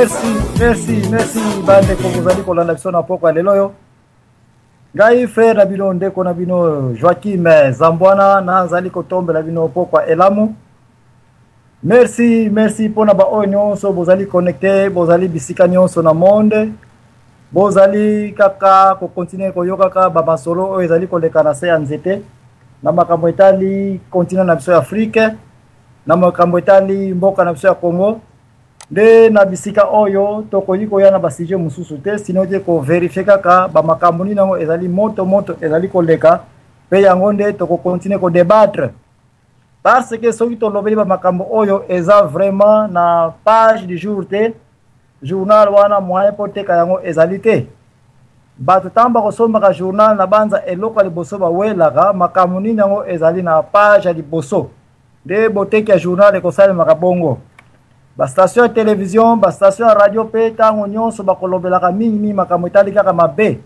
Merci, merci, merci bandeko bozali kolanda biso na pokwa lelo oyo. Ngai frère na bino, ndeko na bino Joachim Zambwana, nazali kotombela bino pokwa elamu. Merci, merci mpona baoyo nyonso bozali connecte, bozali bisika nyonso na monde, bozali kaka kokontinue koyokaka bamasolo oyo ezali koleka na se ya nzete na makambo etali continent na biso ya Afrique, na makambo etali mboka na biso ya Congo. Nde na bisika oyo tokoki koya na basujet mosusu te, sino te koverifie kaka bamakambo nini yango ezali moto moto ezali koleka, mpe yango nde tokokontinue kodebatre, parce que soki tolobeli bamakambo oyo eza vraiment na page du jour te, journal wana moyen mpo teka yango ezali te. Bato ntango bakosombaka journal na banza, eloko ya liboso bawelaka makambo nini yango ezali na page ya liboso. Nde boteki ya journal ekosalemaka bongo. Bastation ya television, bastation ya radio mpe ntango nyonso bakolobelaka mingimingi makambo etali kaka mabe.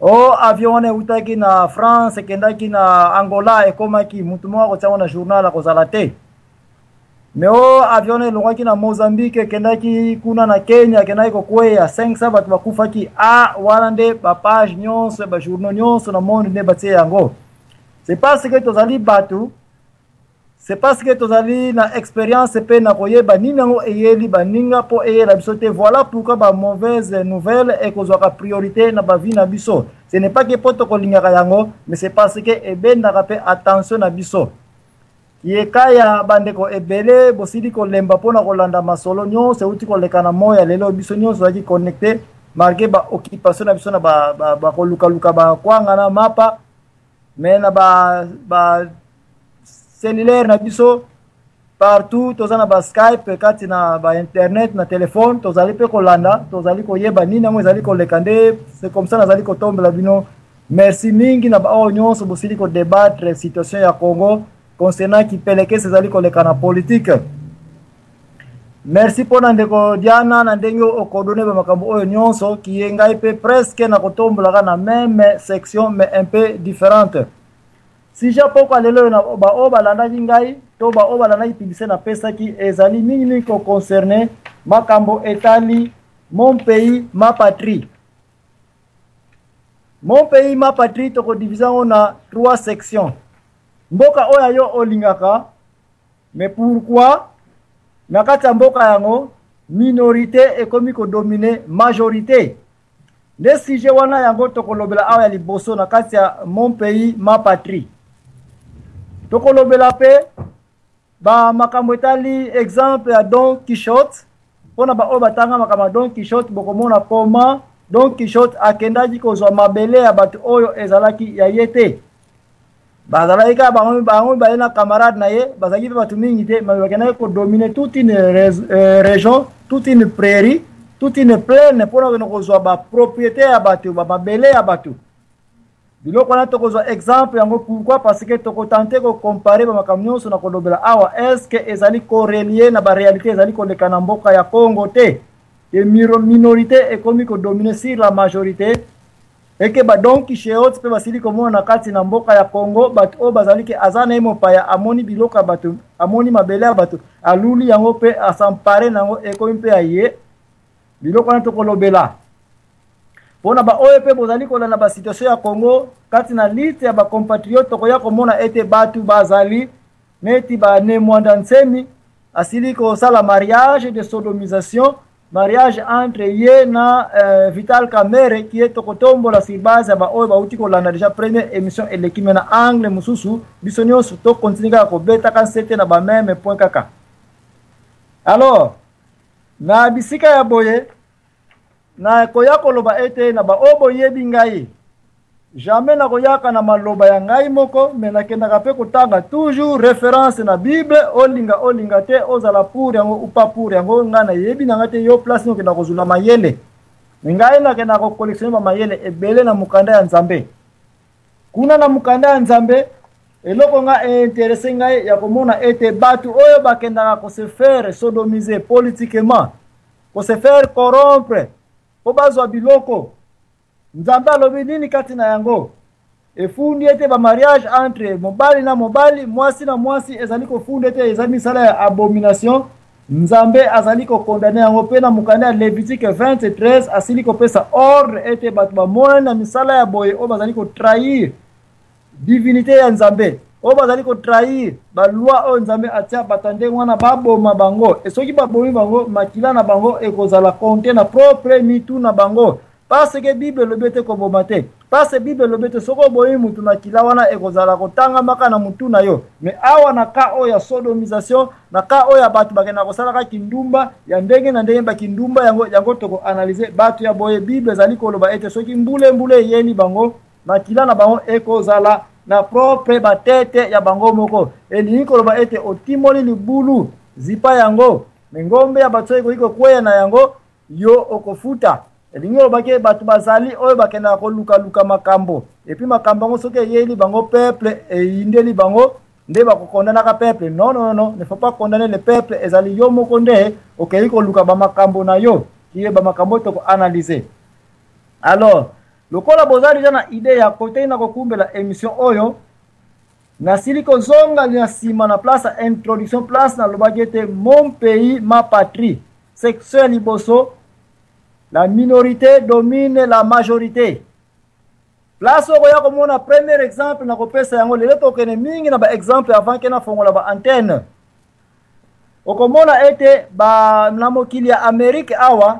O avion wana eutaki na France, ekendaki na Angola, ekomaki, mutu moko akotia yango na journal akozala te. Me o avion wana elongwaki na Mozambique, ekendaki kuna na Kenya, ekendaki kokweya, 500 bato bakufaki. A wana nde bapage nyonso, bajournaux nyonso na monde nde batie yango. C'est parce que tozali bato, c'est parce que tozali na expérience mpe na koyeba nini yango eyeli baninga mpo eyela biso te. Voilà pourquoi ba mauvaise nouvelle ekozwaka priorité na bavie na biso. Ce n'est pas que mpo tokolingaka yango, mais c'est parce que ebendaka mpe attention na biso. Yeka ya bandeko ebele bosili kolemba mpona kolanda masolo nyonso euti koleka na moi ya lelo. Biso nyonso tozalaki connecté malgré ba occupation na biso na bakolukaluka ba, ba bakwanga na mapa, mais na ba, ba cellulaire na biso partout toza na ba Skype, kati na ba internet, na telefone, tozali mpe kolanda, tozali koyeba nini yango ezali koleka. Nde c'est comme ça nazali kotombela bino merci mingi na baoyo nyonso bosili kodebatre situation ya Congo concernant kipelekese ezali koleka na politique. Merci mpona ndeko Diana na ndenge okodone bamakambo oyo nyonso kiye ngai mpe presque na kotombolaka na même section, mais un peu différente. Sujet pokwa lelo oyo, na baoyo balandaki ngai to baoyo balandaki publicité napesaki, ezali mingimingi koconcerne makambo etali mon pays ma patrie. Mon pays ma patrie, tokodivise yango na trois sections. Mboka oyo yo olingaka, mais pourquoi na kati ya mboka yango minorité ekomi kodomine majorité? Nde sujet wana yango tokolobela awa ya liboso na kati ya mon pays ma patrie. Tokolobela mpe bamakambo etali exemple ya Don Quichotte. Mpona baoyo batanga makambo ya Don Quichotte, bokomona koma Don Quichotte akendaki kozwa mabele ya bato oyo ezalaki ya ye te. Bazalaki kaka bango mibale na camarade na ye, bazalaki mpe bato mingi te, mais bakendaki kodomine toute une région, toute une prairie, toute une plaine, mpona kokende kozwa bapropriété ya bato, bamabele ya bato. Biloko wana tokozwa exemple yango. Pourquoi? Parce que tokotante kocompare bamakambo nyonso na kolobela awa, est ce que ezali korelie na baréalité ezali koleka na mboka ya Congo te, e minorité ekomi kodomine sur la majorité, eke ba Don Quichotte mpe basili komona na kati na mboka ya Congo bato oyo bazali ke aza na ye mopaya, amoni biloko ya bato, amoni mabele ya bato, aluli yango mpe asampare na yango, ekomi mpe ya ye. Biloko wana tokolobela mpona baoyo mpe bozali kolanda basituation ya Congo kati na liste ya bacompatriote. Tokoya komona ete bato bazali neti ba Mwanda Nsemi asili kosala mariage de sodomisation, mariage entre ye na Vital Kamerhe, qui est tokotombola sur base ya baoyo bauti kolanda déjà première émission eleki, me na angle mosusu. Biso nyonso tokontinue kaka kobetaka nsete na bameme point kaka. Alors na bisika ya boye nakoya koloba ete na baoyo boyebi ngai, jamais nakoyaka na maloba ya ngai moko, me nakendaka mpe kotanga toujours référence na Bible. Olinga olinga te, ozala pour yango ou pas pour yango, ngai nayebi na ngai te yo place nini okenda kozula mayele, me ngai nakenda kocollectionne bamayele ebele na mokanda ya Nzambe. Kuna na mokanda ya Nzambe, eloko nga einteresse ngai ya komona ete bato oyo bakendaka kose faire sodomiser politiquement, kose faire corrompre mpo bazwa biloko, Nzambe alobi nini kati na yango? Efundi ete bamariage entre mobali na mobali, mwasi na mwasi ezali kofunda ete eza misala ya abomination. Nzambe azali kokondane yango mpe na mokanda ya Levitike 23 asili kopesa ordre ete bato bamonani na misala ya boye oyo bazali kotrahir divinite ya Nzambe, oyo bazali kotrahir baloi oyo Nzambe atia, bato ya ndenge wana baboma bango. E soki babomi bango, makila na bango ekozala konte na propre mitu na bango. Parce que Bible elobi ete koboma te. Parce que Bible elobi ete soki obomi mutu, makila wana ekozala kotangamaka na mutu na yo. Mais awa na cas oyo ya sodomisation, na cas oyo ya bato bakenda kosalaka kindumba ya ndenge na ndenge, bakindumba yango yango tokoanalyse bato ya boye. Bible ezali koloba ete soki mbule mbule eyeli bango, makila na bango ekozala na propre batete ya bango moko. Elingi koloba ete otimoli libulu, zipa yango, me ngombe ya bato soki ekoki kokweya na yango, yo okofuta. Elingi koloba ke bato bazali oyo bakendaka kolukaluka makambo, epuis makambo yango soki eyeli bango, peuple eyindeli bango, nde bakokondanaka peuple. Non, non, non, ne faut pas condamner le peuple. Ezali yo moko nde okei koluka bamakambo na yo, kiye bamakambo oyo tokoanalyse. Alors lokola boza deja na idée ya kote na kokumbela émission oyo, nasili kozonga na nsima na place ya introduction, place nalobaki ete mon pays, ma patrie. Section ya liboso, la minorité domine la majorité. Place okoya komona premier exemple nakopesa yango lelo, tokende mingi na baexemple avant ke nafongola baantenne. Okomona ete ba, na mokili ya Amerike awa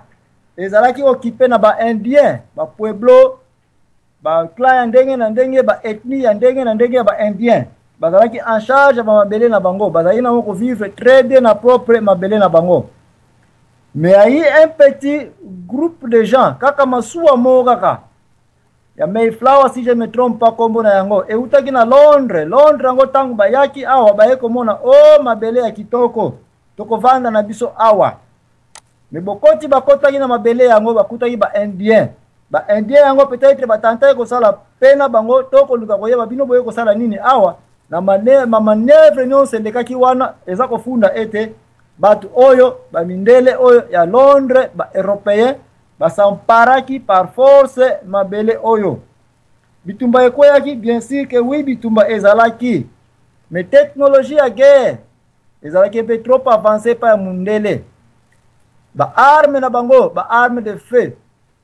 ezalaki okipe na baindien, bapueblo, baclan ya ndenge na ndenge, baethnie ya ndenge na ndenge ya baindien bazalaki en charge ya bamabele na bango, bazalaki nango kovivre très bien na propre mabele na bango. Mais ayi un petit groupe de gens, kaka masuwa moko kaka ya Mayflower, si je me trompe pas kombo na yango, eutaki na Londres. Londres yango, ntango bayaki awa, baye komona o oh, mabele ya kitoko, tokovanda na biso awa. Me bokoti, bakotaki na mabele yango, bakutaki baindien. Baindien yango peut-être batantaki kosala mpe na bango to koluka koyeba bino boye kosala nini awa. Na manevre nyonso elekaki wana, eza kofunda ete bato oyo bamindele oyo ya Londres, baeuropéen, basamparaki par force mabele oyo. Bitumba ekweyaki, bien sûr que oui, bitumba ezalaki, mais technologie ya guerre ezalaki mpe trop avancé epai ya mundele. Baarme na bango, baarme de feu,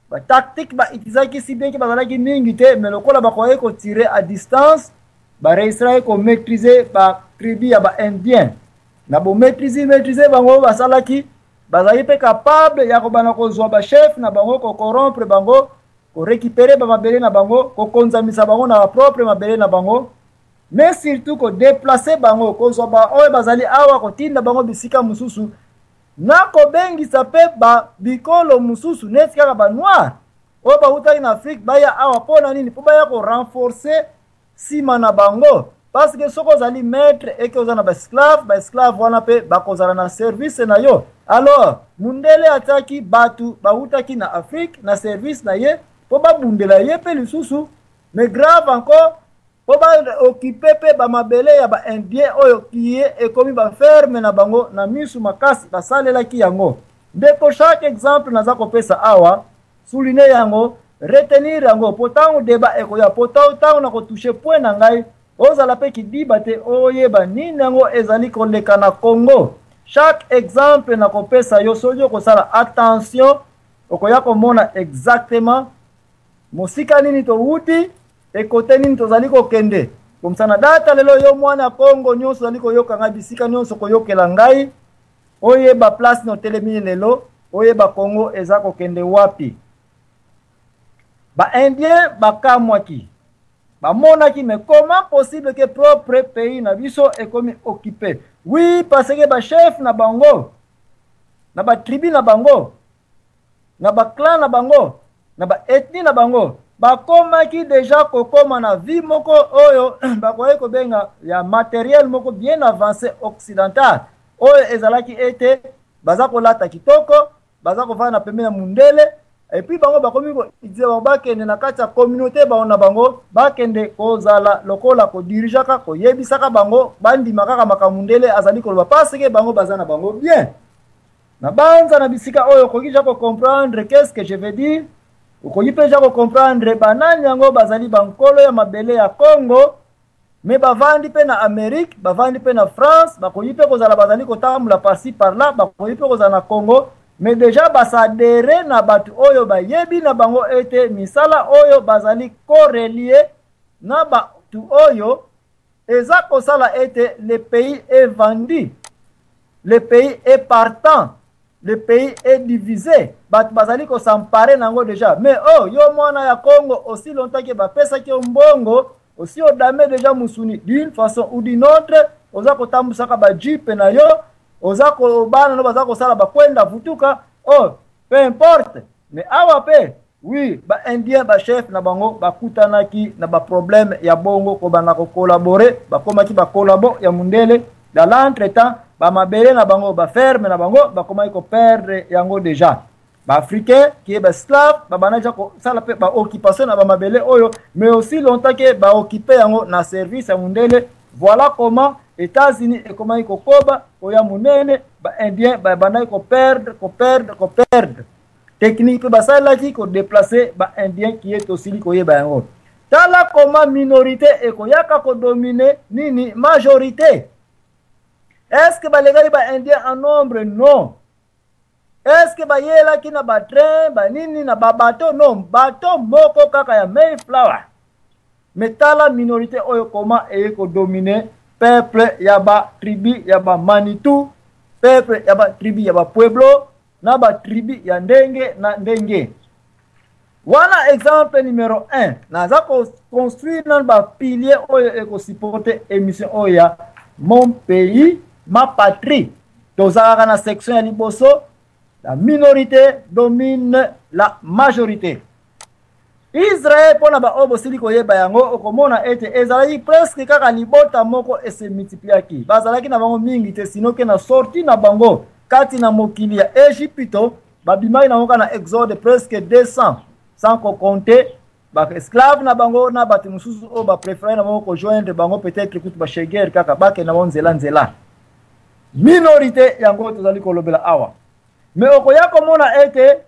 batactique bautilisaki, si bien ke bazalaki mingi te, mais lokola bakokaki kotire à distance, bareusiraki komaîtrise batribu ya baindien. Na bomaîtrise maîtrise bango basalaki, bazalaki mpe capable ya kobanda kozwa bachef na bango, kocorrompre bango, korécupere bamabele na bango, kokonzamisa bango na bapropre mabele na bango, mais surtout kodeplace bango, kozwa baoyo bazali awa, kotinda bango bisika mosusu, na kobengisa mpe bikolo mosusu neti kaka banoir oyo bautaki na Afrike baya awa. Mpo na nini? Mpo baya korenforce nsima na bango, parce que soki ozali maître eke oza na baesclave, baesclave wana mpe bakozala na service na yo. Alors mundele atiaki bato bautaki na Afrike na service na ye mpo babundela ye mpe lisusu, mais grave encore, mpo baokipe mpe bamabele ya baindien oyo kiye ekomi baferme na bango na misu makasi basalelaki yango. Ndeko, chaque exemple naza kopesa awa, souligne yango, retenir yango, mpo ntango deba ekoya, mpo ntango na kotouche point na ngai, ozala mpe kidiba te, oyeba nini yango ezali koleka na Congo. Chaque exemple nakopesa yo, soki okosala attention, okoya komona exactement mosika nini towuti, ekote nini tozali kokende. Komsa na data lelo, yo mwana ya Kongo nyonso ozali koyoka ngai, bisika nyonso koyokela ngai, oyeba place na otelemi lelo, oyeba Kongo eza kokende wapi. Baindien bakamwaki, bamonaki, mais comment possible que propre pays na biso ekomi occupé? Oui, parce que bachef na bango, na batribu na bango, na baclan na bango, na baethnie na bango, bakomaki deja kokoma na vie moko oyo bakoki kobenga ya materiel moko bien avancé occidental, oyo ezalaki ete baza kolata kitoko, baza kovanda na pembeni ya mundele. Epuis bango bakomi koutilize bango, bakende na kati ya communauté bango na bango, bakende kozala lokola kodirigeaka, koyebisaka bango bandima kaka makambo mundele azali koloba, parce que bango baza na bango bien. Na banza na bisika oyo okoki ja kocomprendre qu'est-ce que je veux dire, okoki mpe ja kocomprendre banani yango bazali bankolo ya mabele ya Congo. Mais bavandi mpe na Amérique, bavandi mpe na France, bakoki mpe kozala bazali kotambola par-ci par-là, bakoki mpe kozala na Congo, mais déjà basadere na bato oyo bayebi na bango ete misala oyo bazali korelie na bato oyo eza kosala ete le pays est vendu, le pays est partant, le pays est divisé. Bato bazali kosampare nango déjà. Mais oh, yo mwana ya Congo, aussi longtemps ke bapesaki yo mbongo, osi odame déjà musuni d'une façon ou d'une autre, oza kotambusaka bajipe na yo, oza kobana no baza kosala bakwenda vutuka, oh, peu importe. Mais awa pe, oui, ba indien ba chef na bango bakutanaki na ba problème ya bongo, kobanda kocollaborer, bakomaki ba collabo ya mundele. Dans l'entretemps, ba mabele na bango, ba ferme na bango bakomaki ko perdre yango déjà. Ba africain qui est ba esclave babanda déjà kosala pe ba occupation na ba mabele oyo, mais aussi longtemps que ba occuper yango na service ya mundele. Voilà comment États-Unis ekomaki kokoba koya munene, ba indien babandaki ko perdre, ko perdre, ko perdre. Technique pe basalelaki ko déplacer ba indien qui est tosili koyeba yango. Tala comment minorité ekoyaka ko dominer nini majorité. Est-ce que balekaki ba indien en nombre? Non. Est-ce que bayelaki na ba train, ba nini, na ba bateau? Non, bateau moko kaka ya Mayflower. Mais tala minorité oyo comment eye ko dominer peuple ya ba tribu ya ba Manitou, peuple ya ba tribu ya ba Pueblo, na ba tribu ya ndenge na ndenge. Wana exemple numéro 1. Naza ko construire nanu ba piliers oyo eko supporter émission oyo ya Mon pays, ma patrie. Tozalaka na section ya liboso, la minorité domine la majorité. Israël, mpona ba oyo bosili koyeba yango, okomona ete ezalaki presque kaka libota moko ese multipliaki. Bazalaki na bango mingi te, sino ke na sortie na bango kati na mokili ya Egypto, babimaki na bango kaka na exode presque 200, sans ko compter ba esclave na bango na bato mosusu oyo ba préférer na bango kojoindre bango, peut-être kutu ba sheger kaka bakende na bango nzela nzela. Minorité yango tozali kolobela awa. Mais okoya komona ete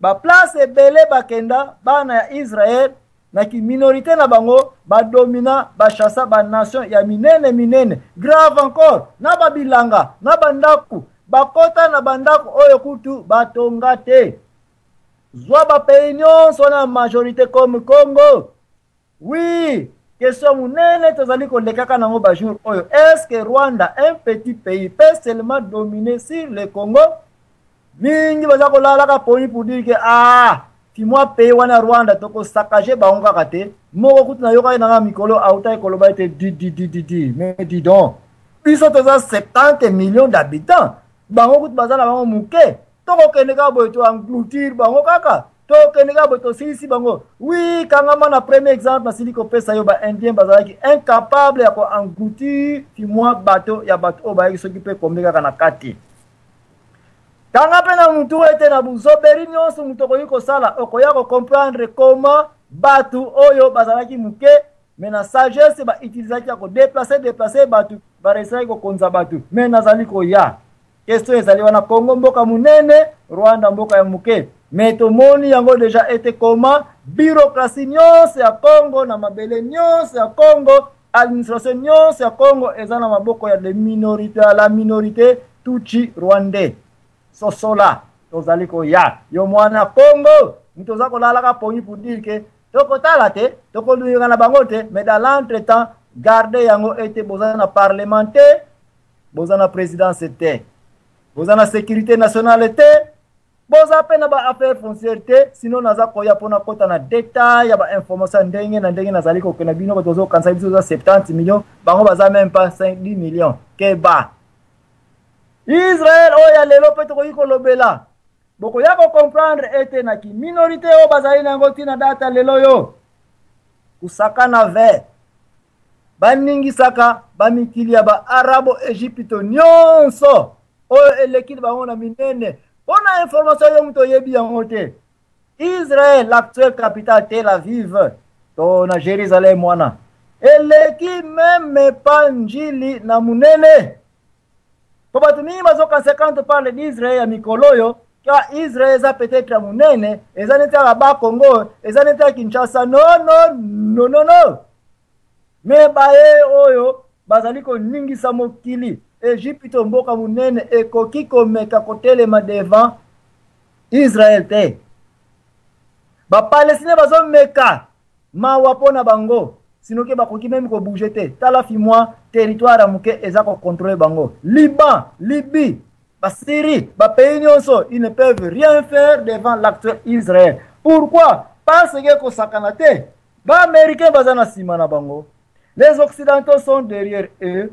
ba place ebele bakenda bana ya Israël na ki minorité na bango badomina, bachassa ba nation ya minene minene, grave encore na ba bilanga na ba ndaku, bakota na ba ndaku oyo kutu batonga te. Zwa ba pays nyonso na majorité comme Congo. Oui, question munene tozali kolekaka nango ba jour oyo, est-ce que Rwanda, un petit pays, peut seulement dominer sur le Congo? Mingi baza kolalaka poni pour dire que ah, ti mwa pays wana Rwanda toko saccager bango kaka te. Moko kutu nayokaki nanga mikolo autaki koloba ete di di di di di, mais dis donc, biso toza 70 millions d'habitants, bango kutu baza na bango moke, tokokende kaka boye to engloutir bango kaka, tokende kaka boye tosilisi bango. Oui, kangama na premier exemple nasili kopesa yo, ba indien bazalaki incapable ya ko engloutir ti mwa bato ya bato oyo bayaki soki mpe kombe kaka na kati. Kanga mpe na mutu ete na buzoberi nyonso moto okoki kosala, okoya ko comprendre comment bato oyo bazalaki moke, mais na sagesse ba utilisaki ya ko déplacer, déplacer bato, ba réussiraki kokonza bato. Mais nazali koya, question ezali wana, Congo mboka munene, Rwanda mboka ya moke, mais tomoni yango déjà ete comment bureaucratie nyonso ya Congo na mabele nyonso ya Congo, administration nyonso ya Congo eza na maboko ya les minorités, ya la minorité Tutsi rwandais. Sosola, tozali koya. Yo mwana Congo, moto oza kolalaka pongi pour dire que tokotala te, tokoluyaka na bango te, mais dans l'entretemps, garde yango ete boza na parlement te, boza na présidence te, boza na sécurité nationale te, boza pe na ba affaires foncières te. Sinon naza koya mpona kota na détail ya ba information ndenge na ndenge nazali kokenda. Bino bato bazokanisa biso za 70 millions, bango baza même pas 5 10 millions. Keba Israël oyo ya lelo mpe tokoki kolobela, bokoya kocomprendre ete na ki minorité oyo bazali na yango ntina data lelo oyo kusakana ve baningisaka bamikili ya ba arabo Egypte nyonso oyo eleki bango na minene. Mpona information yo moto oyebi yango te, Israël, l'actuelle capitale Tel Aviv to na Jérusalem wana eleki meme pa Njili na munene. Po bato mingi bazokanisa quand on parle d'Israël ya mikolo oyo, ka Israël eza peut-être ya munene, eza neti ya ba Congo, eza neti ya Kinshasa. Non, non, non, non, non. Me baye oyo bazali koningisa mokili, Egypte mboka monene ekoki komeka kotelema devant Israël te. Ba Palestiniens bazomeka mawa mpo na bango, sinoke bakoki meme kobouge te. Tala fimwa territoire ya moke eza kocontrole bango. Liban, Libye, ba Syrie, ba pays nyonso, ils ne peuvent rien faire devant l'actuel Israël. Pourquoi? Parce que kosakana te. Ba Américains baza na sima na bango. Les Occidentaux sont derrière eux.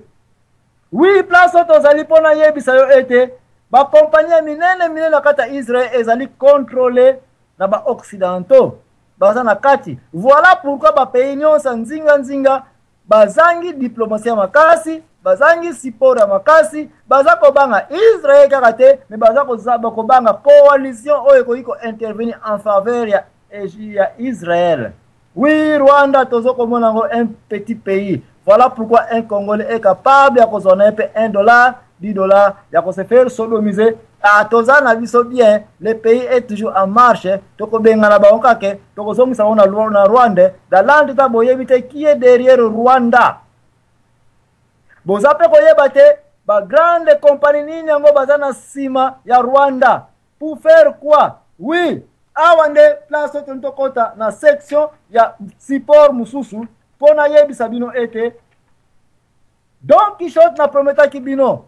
Oui, place oyo tozali mpo nayebisa yo ete bakompani ya minene minene na kati ya Israël ezali contrôle na ba Occidentaux baza na kati. Voilà pourquoi ba pays nyonso ya nzinga nzinga bazangi diplomatie ya makasi, bazangi support ya makasi, baza kobanga Israël kaka te, mais baza kobanga coalition oyo ekoki ko intervenir en faveur ya Israël. Oui, Rwanda tozo komona yango un petit pays. Voilà pourquoi un Congolais est capable ya kozwa na ye mpe 1 dollar, 10 dollars ya ko se faire sodomiser. Ah, toza na biso bien, le pays est toujours en marche. Tokobengana bango kake, tokozongisa bango na Rwanda. Dans l'entre temps boyebi te qui est derrière Rwanda. Boza mpe koyeba te ba grande compagnie nini yango baza na nsima ya Rwanda. Pour faire quoi? Oui, awa nde place oyo tolingi tokɔta na section ya support mosusu mpo nayebisa bino ete Don Quixote na prometaki bino.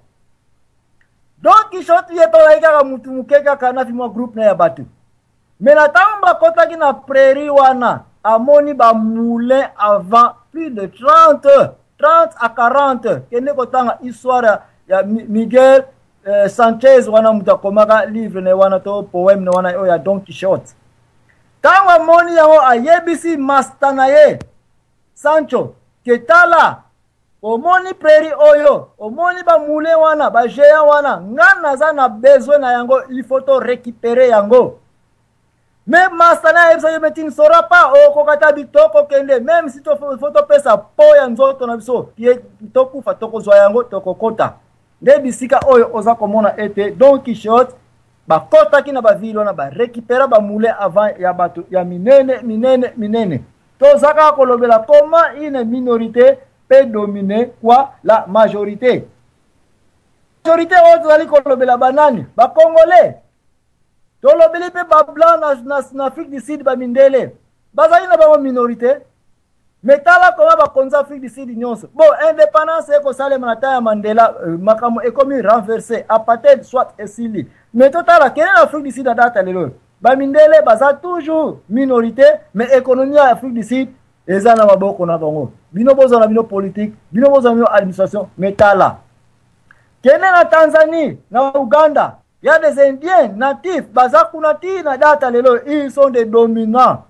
Don Quixote ye mpe azalaki kaka mutu moke kaka na fi mwa groupe na ya bato. Me na ntango bakɔtaki na prairie wana, amoni ba moulin avant plus de 30 à 40. Kende kotanga histoire ya Miguel Sanchez wana moto akomaka livre na ye wana to poème na wana oyo ya Don Quixote. Ntango amoni yango ayebisi masta na ye Sancho ke tala, omoni prairie oyo, omoni ba moulin wana, ba géant wana, nga naza na besoin na yango, il faut to récupérer yango. Mais masta na ayebisa yo, mais tu ne sauras pas, okoka ta bitoko kende, même si faut topesa po ya nzoto na biso, ye tokufa tokozwa yango tokokota. Nde bisika oyo oza komona ete Don Quixote bakotaki na ba ville wana, ba récupéra ba moulin avant ya bato ya minene minene minene. Toza kaka kolobela comment une minorité peut dominer quoi la majorité. Majorité oyo tozali kolobela banani? Ba Congolais. Tolobeli mpe ba blanc na Afrique du Sud, ba mindele bazali na bango minorité. Mais tala koma bakonzi Afrique du Sud nyonso. Bon, indépendance ekosalema na temps ya Mandela, makambo ekomi renversé, apartheid soit esili. Mais totala kende na Afrique du Sud na data lelo. Ba mindele baza toujours minorité, mais économie ya Afrique du Sud eza na maboko na bango. Bino bozwa na bino politique, bino bozwa na bino administration, mais tala. Kende na Tanzanie, na Ouganda, y a des Indiens natifs baza kuna ti na data lelo, ils sont des dominants.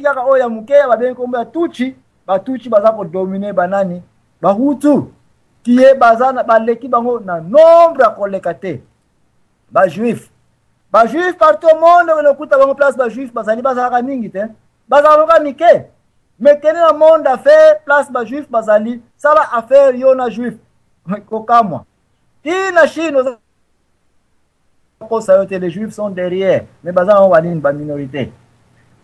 Kaka oyo ya moke ya babengi kombo ya Tutsi, ba Tutsi baza kodomine banani? Ba Hutu kiye baza na, baleki bango na nombre ya koleka te. Ba Juif, ba Juif partout au monde okokuta bango place ba Juif bazali, bazalaka mingi te, bazalaka kaka mike. Mais kende na monde affaire place ba Juif bazali, sala affaire yo na Juif kokamwa. Ti na Chine oza kosa yo te, les Juifs sont derrière, mais baza bango banini? Ba minorité.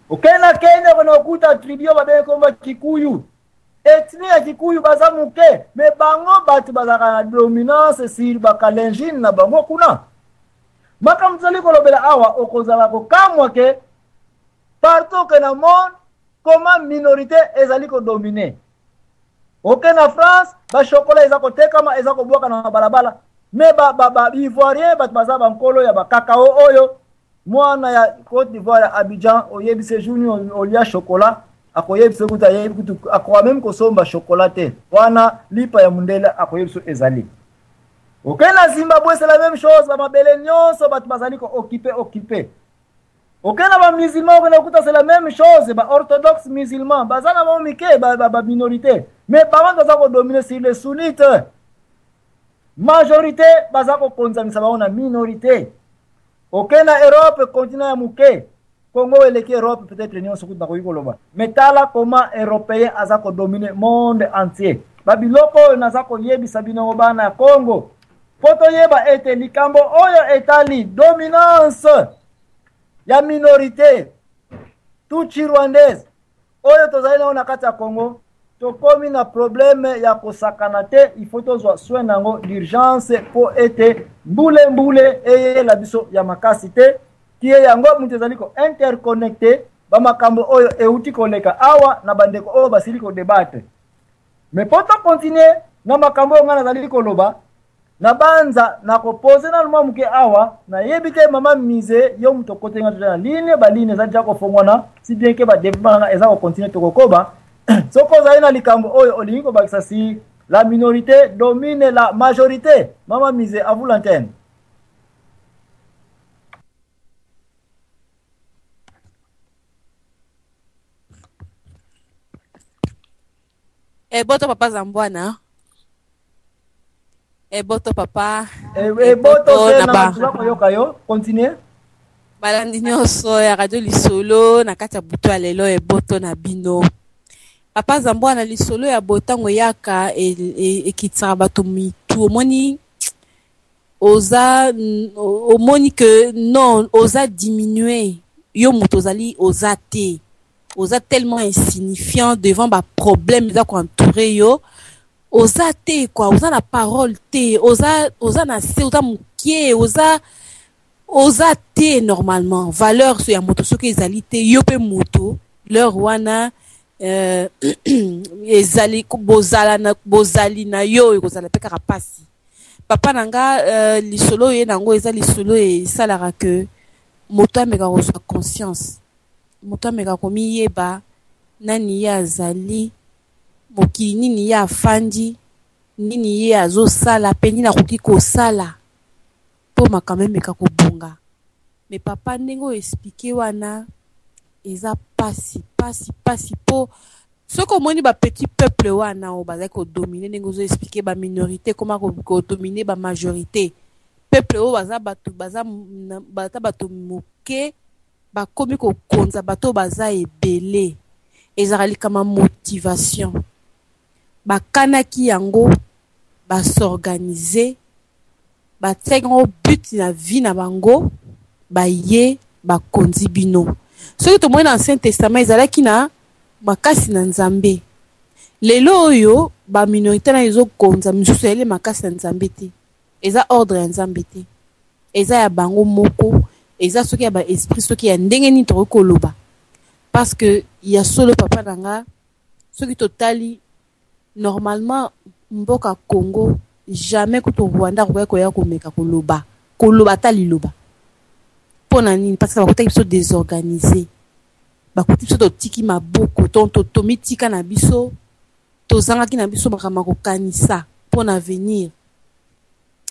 Okende na Kenya okende kokuta tribu oyo babengi kombo Kikuyu, ethnie ya Kikuyu baza moke, mais bango bato bazalaka na dominance sur bakalenjine na bango kuna. Makambo tozali kolobela awa, okozala kokamwa ke partout ke na monde comment minorité ezali kodomine. Oke na France, ba chocolat eza kotekama, eza kobwaka na balabala, mais ba Ivoirien bato baza bankolo ya ba cacao oyo. Mwana ya Côte d'Ivoire ya Abidjan oyebisi jour nini olia chocolat, akoyebisa kutu ayebi kutu akoka meme kosomba chocolat te, wana lipa ya mundele akoyebisa ezali. Oke na Zimbabwe c'est la même chose, ba mabele nyonso bato bazali ko occuper occuper. Oke na ba musulman okende kokuta c'est la même chose, ba orthodoxe musulman baza na bango mike, ba minorité, mais bango baza kodominer sur les sunnites. Majorité baza kokonzamisa bango na minorité. Oke na Europe, continent ya moke, Congo eleki Europe peut-être nyonso kutu nakoki koloba, mais tala comment européen aza kodominer monde entier. Ba biloko oyo naza koyebisa bino bana ya Congo, po toyeba ete likambo oyo etali dominance ya minorité tutsi rwandaise. Oyo tozali nango na kati ya Congo, tokomi na problème ya kosakana te. Il faut tozwa soin nango d'urgence mpo ete mbule mbule eyela biso ya makasi te. Kie yango moto ezali ko interconnecte bamakambo oyo euti koleka awa na bandeko oyo basili kodebatre. Mais mpo tokontinue na makambo oyo ngai nazali koloba, nabanza nakopose nanu mwa moke awa. Nayebi te, mama Mise, yo moto okoti nga toza na ligne, baligne eza deja kofongwana, si bien ke badeveloppement nanga eza kokontinue, tokokoba. Soki ozali na likambo oyo olingi kobakisa si la minorité domine la majorité, mama Mise, à vous l'antenne. Eboto papa Zambwana. Eboto papa. Eboto se na toza koyoka yo, continue. Balandi nyonso ya Radio Lisolo na kati ya butu ya lelo, eboto na bino. Papa Zambwana, lisolo ya botango eyaka ekitisaka bato mitu. Omoni oza, omoni que non, oza diminue, yo moto ozali, oza te, oza tellement insignifiant devant ba problème eza koentoure yo, oza te quoi, oza na parole te, oza na se, oza mokie, oza te normalement. Valeur so ya moto soki ezali te, yo mpe moto l'heure wana ezali bozala na bozali na yo ekozala mpe kaka pasi. Papa na nga, lisolo oyo ye nango eza lisolo esalaka ke moto ameka kozwa conscience, moto ameka komiyeba nani ye azali, mokili nini ye afandi, nini ye azosala, mpe nini akoki kosala mpo makambo emeka kobonga. Me papa, ndenge oyo explike wana eza pasi pasi pasi, mpo soki omoni ba petit peuple wana oyo bazali kodomine, ndenge ozo explike, ba minorité koma kodomine ba majorité, peuple oyo baza bato, baza bato moke, bakomi kokonza bato oyo baza ebele. Ezalaka likama motivation, bakanaki yango, basorganize, batiaki yango but na vie na bango, baye bakonzi bino. Soki tomoni na Ancien Testament, ezalaki na makasi na Nzambe. Lelo oyo baminorité na ezokonza misusu, eyali makasi na Nzambe te, eza ordre ya Nzambe te, eza ya bango moko, eza soki ya baesprit, soki ya ndenge nini tokoki koloba. Parce que ya solo, papa na nga, soki totali normalement mboka Congo, jamais kutu Rwanda akoki koya komeka koloba ata liloba. Mpo na nini? Parce que bakotaki biso désorganisé, bakuti biso totiki maboko, to tomitika na biso, tozangaki na biso makambo ya kokanisa mpo na avenir.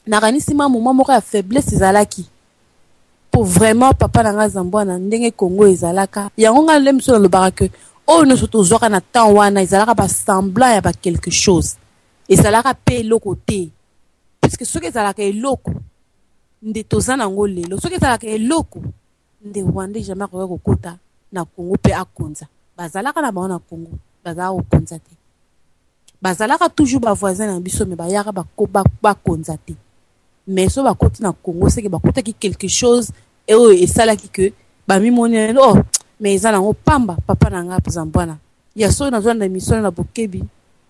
Nakanisi mwa moment moko ya faiblesse ezalaki po vraiment, papa na nga Zambwana, ndenge Congo ezalaka yango, ngai nde mosu nalobaka ke oyo nyonso tozwaka na temps wana ezalaka basemblant ya ba quelque chose, ezalaka mpe eloko te, puisque soki ezalaka eloko nde toza nango lelo, soki ezalaka eloko nde Rwanda jamais akoki kokota na Congo mpe akonza. Bazalaka na bango na Congo, bazalaka kokonza te, bazalaka toujours bavoisin na biso, me bayaka bakonza te. Mais so bakoti na Congo, seke bakotaki quelque chose oyo esalaki ke bamimoni, oh, mais eza nango pamba. Papa na nga Zambwana, ya soki nazwa na émission na bokebi,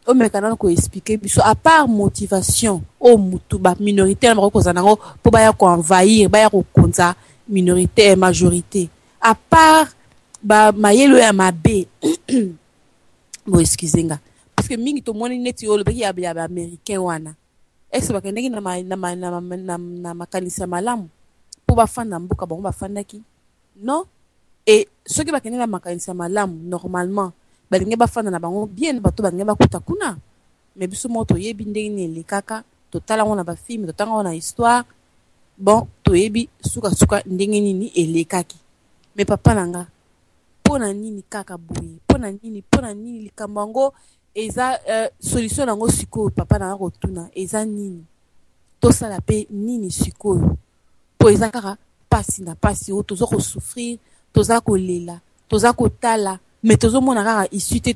omeka nano koexplike biso, à part motivation oyo mutu baminorité na bakoki kozala nango mpo baya koenvahir, baya kokonza minorité, majorité, à part bamayele oyo ya mabe, bo excuse nga, parce que mingi tomoni neti oyo olobaki ya baaméricain wana, est-ce bakendaki na makanisi ya malamu mpo bafanda mboka bango bafandaki? Non. E soki bakende na makanisi ya malamu, normalement balingi bafanda na bango bien, bato balingi bakuta kuna. Mais biso moko toyebi ndenge nini elekaka, totala yango na bafilme, totanga yango na histoire. Bon, toyebi sukasuka ndenge nini elekaki. Mais papa na nga, mpo na nini kaka boye? Mpo na nini? Mpo na nini likambo yango eza solution nango sikoyo? Papa na nga, kotuna eza nini? Tosala mpe nini sikoyo? Mpo eza kaka pasi na pasi oyo toza kosouffrir, toza kolela, toza kotala, mais tozomona kaka issue te.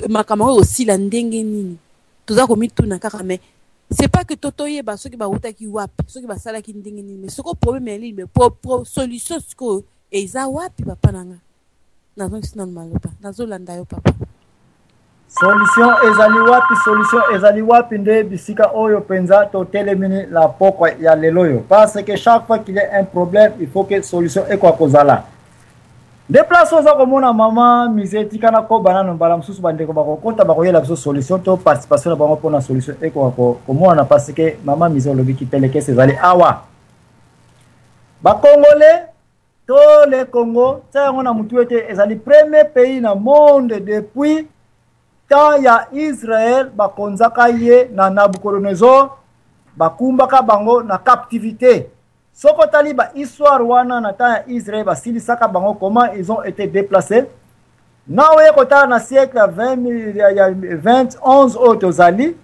Makambo yango ekosila ndenge nini? Toza komituna kaka. Mais c'est pas que to toyeba soki bawutaki wapi, soki basalaki ndenge nini, mais sikoyo problème ya nini? Mais solution sikoyo eza wapi, papa na nga? Nazongisi nanu maloba, nazolanda yo papa. Solution ezali wapi? Solution ezali wapi? Nde bisika oyo mpenza totelemini na pokwa ya lelo oyo, parce que chaque fois qu'il y a un problème, il faut que solution ekoka kozala. Nde place oza komona mama mise, tika nakoba nano, mbala mosusu bandeko bakokota, bakoyela biso solution to participation na bango mpona solution ekoka komonana, parce que mama mise olobi kipelekese ezali awa. Bakongole to le Congo, tia yango na mutu ete ezali premier pays na monde depuis temps ya Israël bakonzaka ye na Nabucodonosor, bakumbaka bango na captivité. Soki otali ba histoire wana na temps ya Israël, basilisaka bango, comment ils ont été déplacés. Na oye kotala na siècle ya 20 ya 2011 oyo tozali,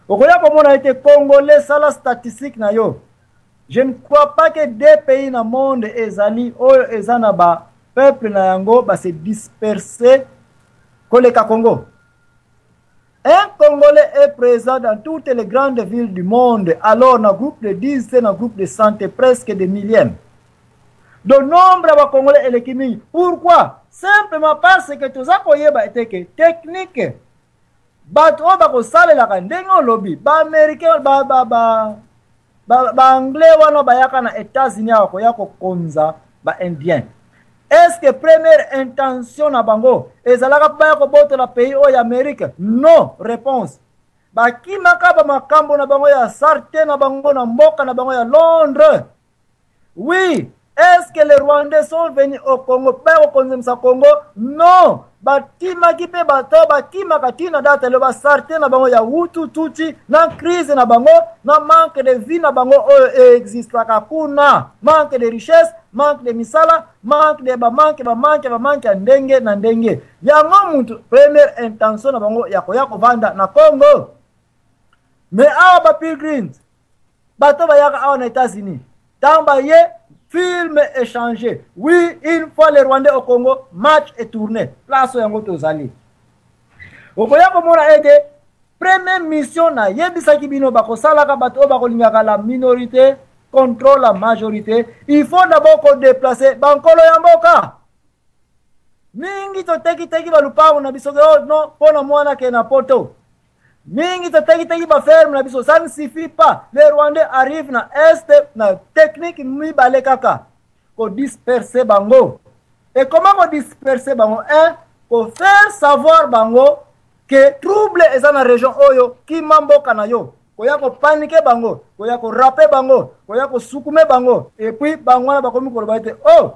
okoya komona ete Congolais, sala statistique na yo, je ne crois pas que deux pays na monde ezali oyo eza na ba peuple na yango ba se disperser koleka Congo. Un Congolais est présent dans toutes les grandes villes du monde, alors na groupe de 10, na groupe de 100, presque des millièmes. Donc nombre ya ba Congolais eleki mingi. Pourquoi? Simplement parce que toza koyeba ete ke technique bato oyo bakosalelaka, ndenge olobi, baaméricain, baanglais wana bayaka na États-Unis awa koya kokonza baindien, est ce que première intention na bango ezalaka baya kobotola pays oyo ya Amérique? Non, réponse, bakimaka bamakambo na bango ya sarte na bango na mboka na bango ya Londres. Oui, est-ce que les Rwandais sont venus au Congo baya kokonzemisa Congo? Non, batimaki mpe bato bakimaka ntina data lelo basarte na bango ya Hutu, Tutsi, na crise na bango, na manque de vie na bango oyo existaka kuna, manque de richesse, manque de misala, manque de bamanque, bamanque, bamanque ya ndenge na ndenge. Yango mutu première intention na bango ya koya kovanda na Congo. Mais awa bapilgrims, bato bayaka awa na États-Unis, ntango baye, film échangé. Oui, une fois les Rwandais au Congo, match est tourné. Place yango tozali, okoya komona ete première mission nayebisaki bino, bakosalaka bato oyo bakolingaka la minorité contrôle la majorité. Il faut d'abord kodéplacer bankolo ya mboka mingi. Totekiteki balupango na biso, oh, non, mpo na mwana ke na Poto. Mingi totekiteki baferme na biso. Ça ne suffit pas. Les Rwandais arrivent na Est na technique mibale kaka: kodisperse bango. Et comment kodisperse bango? Un, kofaire savoir bango ke trouble eza na région oyo, kima mboka na yo, koya kopaniquer bango, koya korappeler bango, koya kosukume bango. Et puis bango wana bakomi koloba ete: "Oh,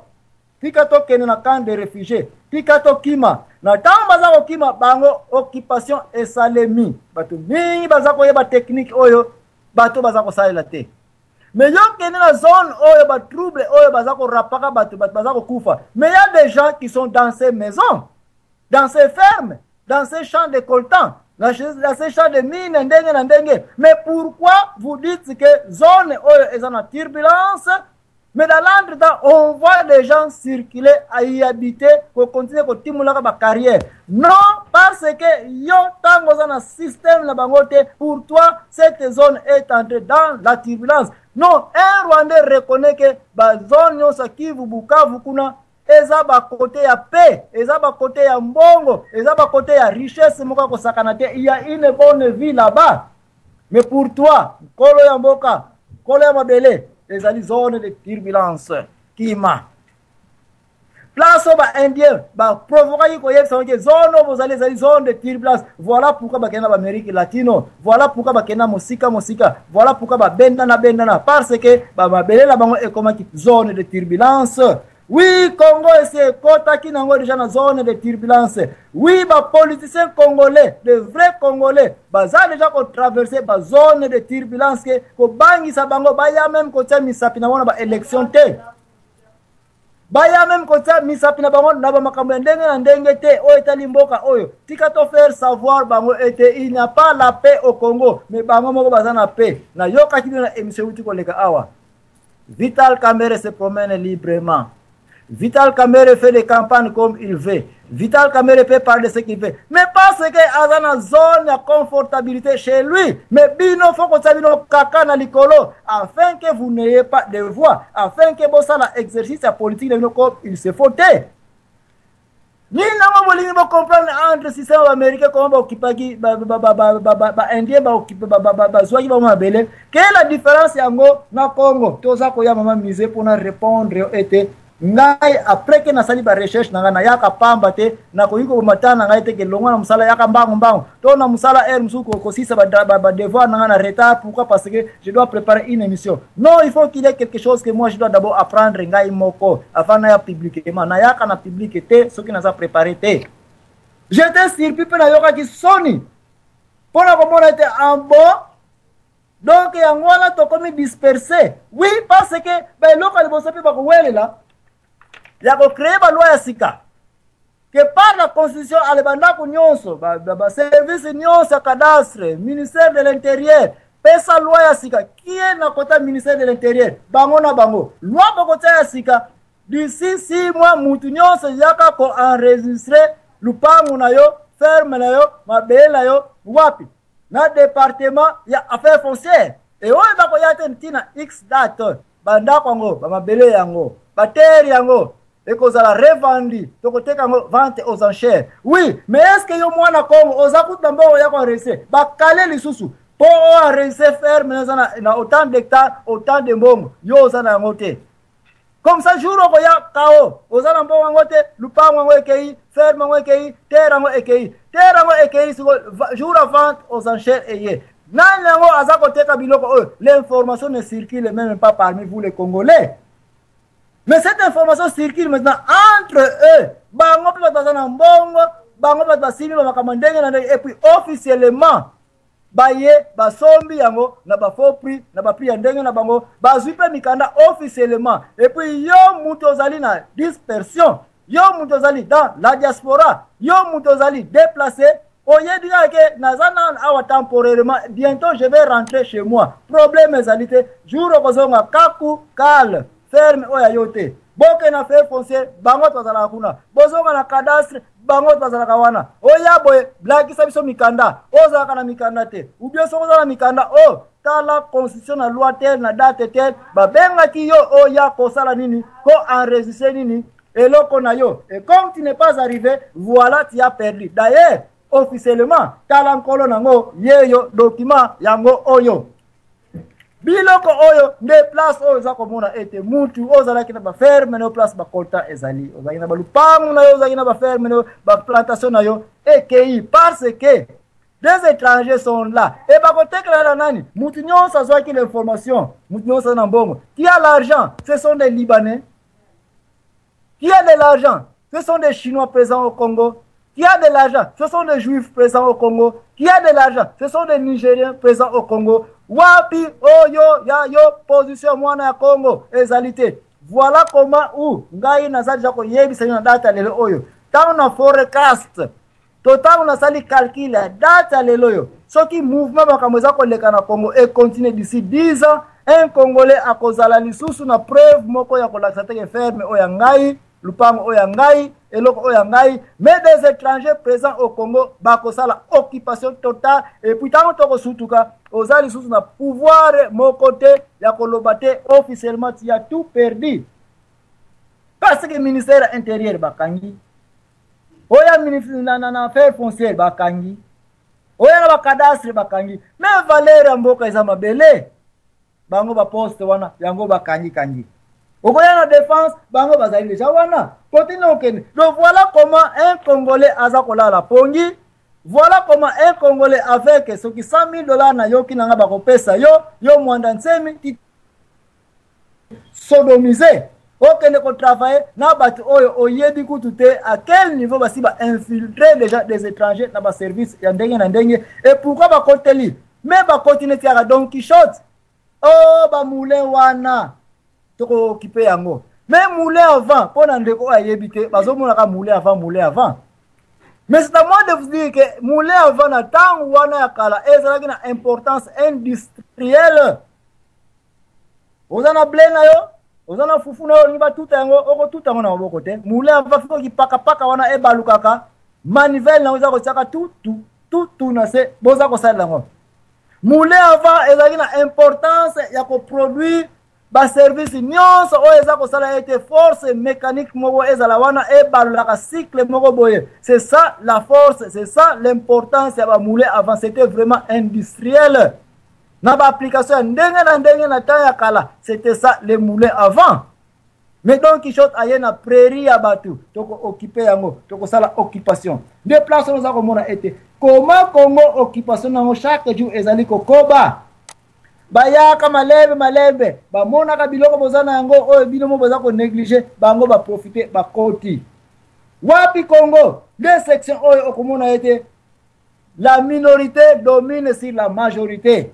tika tokende na camp de réfugié, tika tokima." Na ntango baza kokima bango, occupation esalemi. Bato mingi baza koyeba technique oyo bato baza kosalela te. Mais yo kende na zone oyo batrouble oyo baza korapaka bato, bato baza kokufa, mais y a des gens qui sont dans ces maisons, dans ces fermes, dans ces champs de coltan, dans ces champs de mine, ndenge na ndenge. Mais pourquoi vous dites que zone oyo eza na turbulence, mais dans l'entretemps on voit des gens circuler, à y habiter, kocontinue kotimolaka bacarrière? Non, parce que yo, ntango oza na système na bango te, pour toi cette zone est entrée dans la turbulence. Non, un Rwandais reconnaît que bazone nyonso ya Kivu, Bukavu kuna eza bakote ya paix, eza bakote ya mbongo, eza bakote ya richesse moko ya kosakana te. Il y a une bonne vie là-bas. Mais pour toi, nkolo ya mboka, nkolo ya mabele, ezali zone de turbulence, kima. Place oyo baindien baprovokaki koyebisa bango ke zone oyo bozali ezali zone de turbulence. Voilà pourquoi bakende na baamérique latino, voilà pourquoi bakende na mosika mosika, voilà pourquoi babendana bendana, parce que bamabele na bango ekomaki zone de turbulence. Oui, Congo esi ekɔtaki nango déjà na zone de turbulence. Oui, bapoliticien congolais, de vrais Congolais, baza déjà kotraverse bazone de turbulence, ke kobangisa bango baya même kotia misapi na bango na baélection te, baya même kotia misapi na bango na bamakambo ya ndenge na ndenge te oyo etali mboka oyo. Tika to faire savoir bango ete il n'y a pas la paix au Congo, mais bango moko baza na paix. Nayokaki bino na émission euti koleka awa: Vital Kamerhe se promène librement, Vital Kamerhe fait des campagnes comme il veut, Vital Kamerhe peut parler de ce qu'il veut, mais parce que aza na zone ya confortabilité chez lui. Mais bino, faut kotia bino kaka na likolo afin que vous n'ayez pas de voix, afin que bosala exercice ya politique na bino comme il se faut te. Nini nango bolingi bocomprendre entre système ya baaméricain, comment baokipaki baindien, bazwaki bango mabele? Quelle est la différence yango na Congo? Toza koya, mama Mise, mpona répondre yo ete ngai, après ke nasali barecherche na ngai, nayaka pamba te. Nakoki koboma ta na ngai te ke longwa na mosala, yaka mbango mbango to na mosala heure mosusu kosisa badevoir na ngai na retard. Pourquoi? Parce que je dois préparer une émission? Non, il faut qu'il y ait quelque chose que moi je dois d'abord apprendre ngai moko avant naya publiquement. Nayaka na public te soki naza préparé te. J'étais surpris mpe nayokaki soni mpo na komona ete en bon, donc yango wana tokomi dispersé. Oui, parce que baeloko ya liboso mpe bakowelela ya kocréer baloi ya sika ke par la constitution, ale bandako nyonso, baservice nyonso ya cadastre, ministère de l'Intérieur, pesa loi ya sika kie na kota ministère de l'Intérieur, bango na bango loi bokotia ya sika. D'ici 6 mois, mutu nyonso yaka koenregistrer lupangu na yo, ferme na yo, mabele na yo wapi na département ya affaire foncière. E oyo bakoya te ntina x date, bandako yango, bamabele yango, baterre yango ekozala revendu, tokoteka yango, vente aux enchères. Oui, mais est ce que yo mwana Congo oza kutu na mbongo ya koenregistrer? Bakale lisusu mpo oenregistrer ferme eza na autant d'hectare, autant de mbongo, yo oza na yango te. Comme ça, jour okoya kao, oza na mbongo yango te, lupango yango ekei, ferme yango ekei, terre yango ekei, terre yango ekei. Siko jour ya vente aux enchères eye, nani yango aza koteka biloko oyo? L'information ne circule même pas parmi vous les Congolais, mais cette information circule maintenant entre eux. Bango mpe bato baza na mbongo, bango bato basimbi bamakambo ndenge na ndenge, et puis officiellement baye basombi yango na bafaux prix, na baprix ya ndenge na bango, bazwi mpe mikanda officiellement. Et puis yo moto ozali na dispersion, yo moto ozali dans la diaspora, yo moto ozali déplacé, oyebi kaka ke naza na awa temporairement, bientôt je vais rentrer chez moi, problème ezali te. Jour okozonga, kaku kale ferme oyo ya yo te. Boke na affaire foncière, bango bazalaka kuna. Bozonga na cadastre, bango bazalaka wana. Oya boye, lakisa biso mikanda. Ozalaka na mikanda te, ou bien soki oza na mikanda, o oh, tala constitution na loi tel na date tel babengaki yo oya kosala nini, ko enregistrer nini, eloko na yo. Et comme tu n'es pas arrivé, voilà, tu as perdu. D'ailleurs, officiellement, tala nkolo nango yeyo, document yango oyo, biloko oyo. Nde place oyo oza komona ete mutu oyo ozalaki na baferme na yo, place bakolta ezali, ozalaki na balupangu na yo, ozalaki na baferme na yo, baplantation na yo ekei parce que des étrangers sont là e bakotekela na nani? Mutu nyonso azwaki l'information, mutu nyonso aza na mbongo. Qui a l'argent? Ce sont des Libanais. Qui a de l'argent? Ce sont des Chinois présents au Congo. Qui a de l'argent? Ce sont des Juifs présents au Congo. Qui a de l'argent? Ce sont des Nigériens présents au Congo. Wapi oyo ya yo position, mwana ya Congo, ezali te? Voilà comment où ngai naza deja koyebisa yo na date ya lelo oyo. Ntango na forecast to ntango nasali calcul ya date ya lelo oyo, soki mouvement makambo eza koleka na Congo econtinue, d'ici 10 ans, un Congolais akozala lisusu na preuve moko ya kolakisa teke ferme oyo ya ngai, lupango oyo ya ngai, eloko oyo ya ngai. Mais des étrangers présents au Congo bakosala occupation totale. Et puis ntango tokosutuka, oza lisusu na pouvoir moko te ya koloba te. Officiellement, tu as tout perdu parce que ministère intérieur bakangi, oyo na affaire foncière bakangi, oyo na bacadastre bakangi. Mais valeur ya mboka eza mabele. Bango baposte wana yango bakangi-kangi. Okoya na défense, bango bazali deja wana, continue okende. Donc voilà comment un Congolais aza kolala pongi. Voilà comment un Congolais avec soki 100 000 $, nayoki nanga bakopesa yo, yo Mwanda Nsemi, sodomise, okende kotravailler na bato oyo oyebi kutu te à quel niveau basi bainfiltre déjà des étrangers na baservice ya ndenge na ndenge. Et pourquoi bakoteli? Mais bakoti neti yaka Don Quichotte. O oh, bamoulin wana tokokipe yango. Mais moulin à vent, mpo na ndeko oyo ayebi te, bazomonaka moulin à vent, moulin à vent. Mais c'est à moi de vous dire que moulin à vent na ntango wana ya kala ezalaki na importance industrielle. Oza na blé na yo, oza na fufu na yo, olingi batuta yango, okotuta yango na maboko te. Moulin à vent, soki pakapaka wana ebalukaka, manivelle nango eza kotiaka tutu tutu na se, boza kosalela yango. Moulin à vent ezalaki na importance ya koproduire. Baservice nyonso oyo eza kosala ete force mécanique moko ezala wana ebalolaka cycle moko boye. C'est ça la force, c'est ça l'importance ya bamoulin avant. C'était vraiment industriel na baapplication ya ndenge na ndenge na temps ya kala. C'était ça le moulin avant. Mais Don Quichotte aye na prairie ya bato, toko-occupe yango, tokosala occupation. Nde place oyo oza komona ete koma Congo occupation nango chaque jour ezali kokoba. Bayaka malembe malembe, bamonaka biloko boza na yango oyo bino mo boza konéglige bango, baprofite, bakoti wapi? Congo. Nde section oyo okomona ete la minorité domine sur la majorité.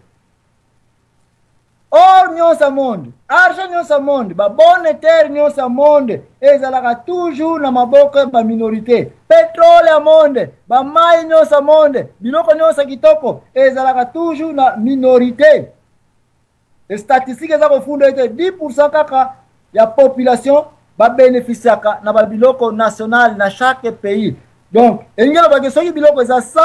Or nyonso ya monde, argent nyonso ya monde, babonne terre nyonso ya monde ezalaka toujours na maboko ya baminorité. Pétrole ya monde, bamai nyonso ya monde, biloko nyonso ya kitoko ezalaka toujours na minorité. Statistique eza kofunda ete 10% kaka ya population babénéficiaka na babiloko national na chaque pays. Donc elingi elobaki soki biloko eza 100,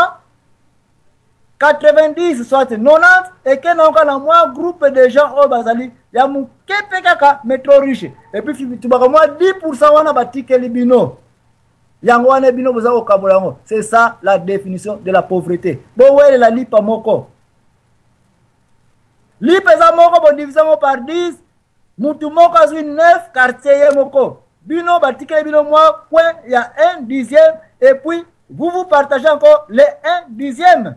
90 soit 90 eke na kaka na mwa groupe de gens oyo bazali ya moke mpe kaka mais trop riche. Et puis tubaka mwa 10% wana batikeli bino yango wana, bino boza kokabola yango. C'est ça la définition de la pauvreté. Bowelela lipa moko, lipa eza moko, bodivise yango par 10, mutu moko azwi 9 quartier ye moko. Bino batikeli bino mwa coin ya 1 dixième et puis vous vous partagez encore les 1 dixième.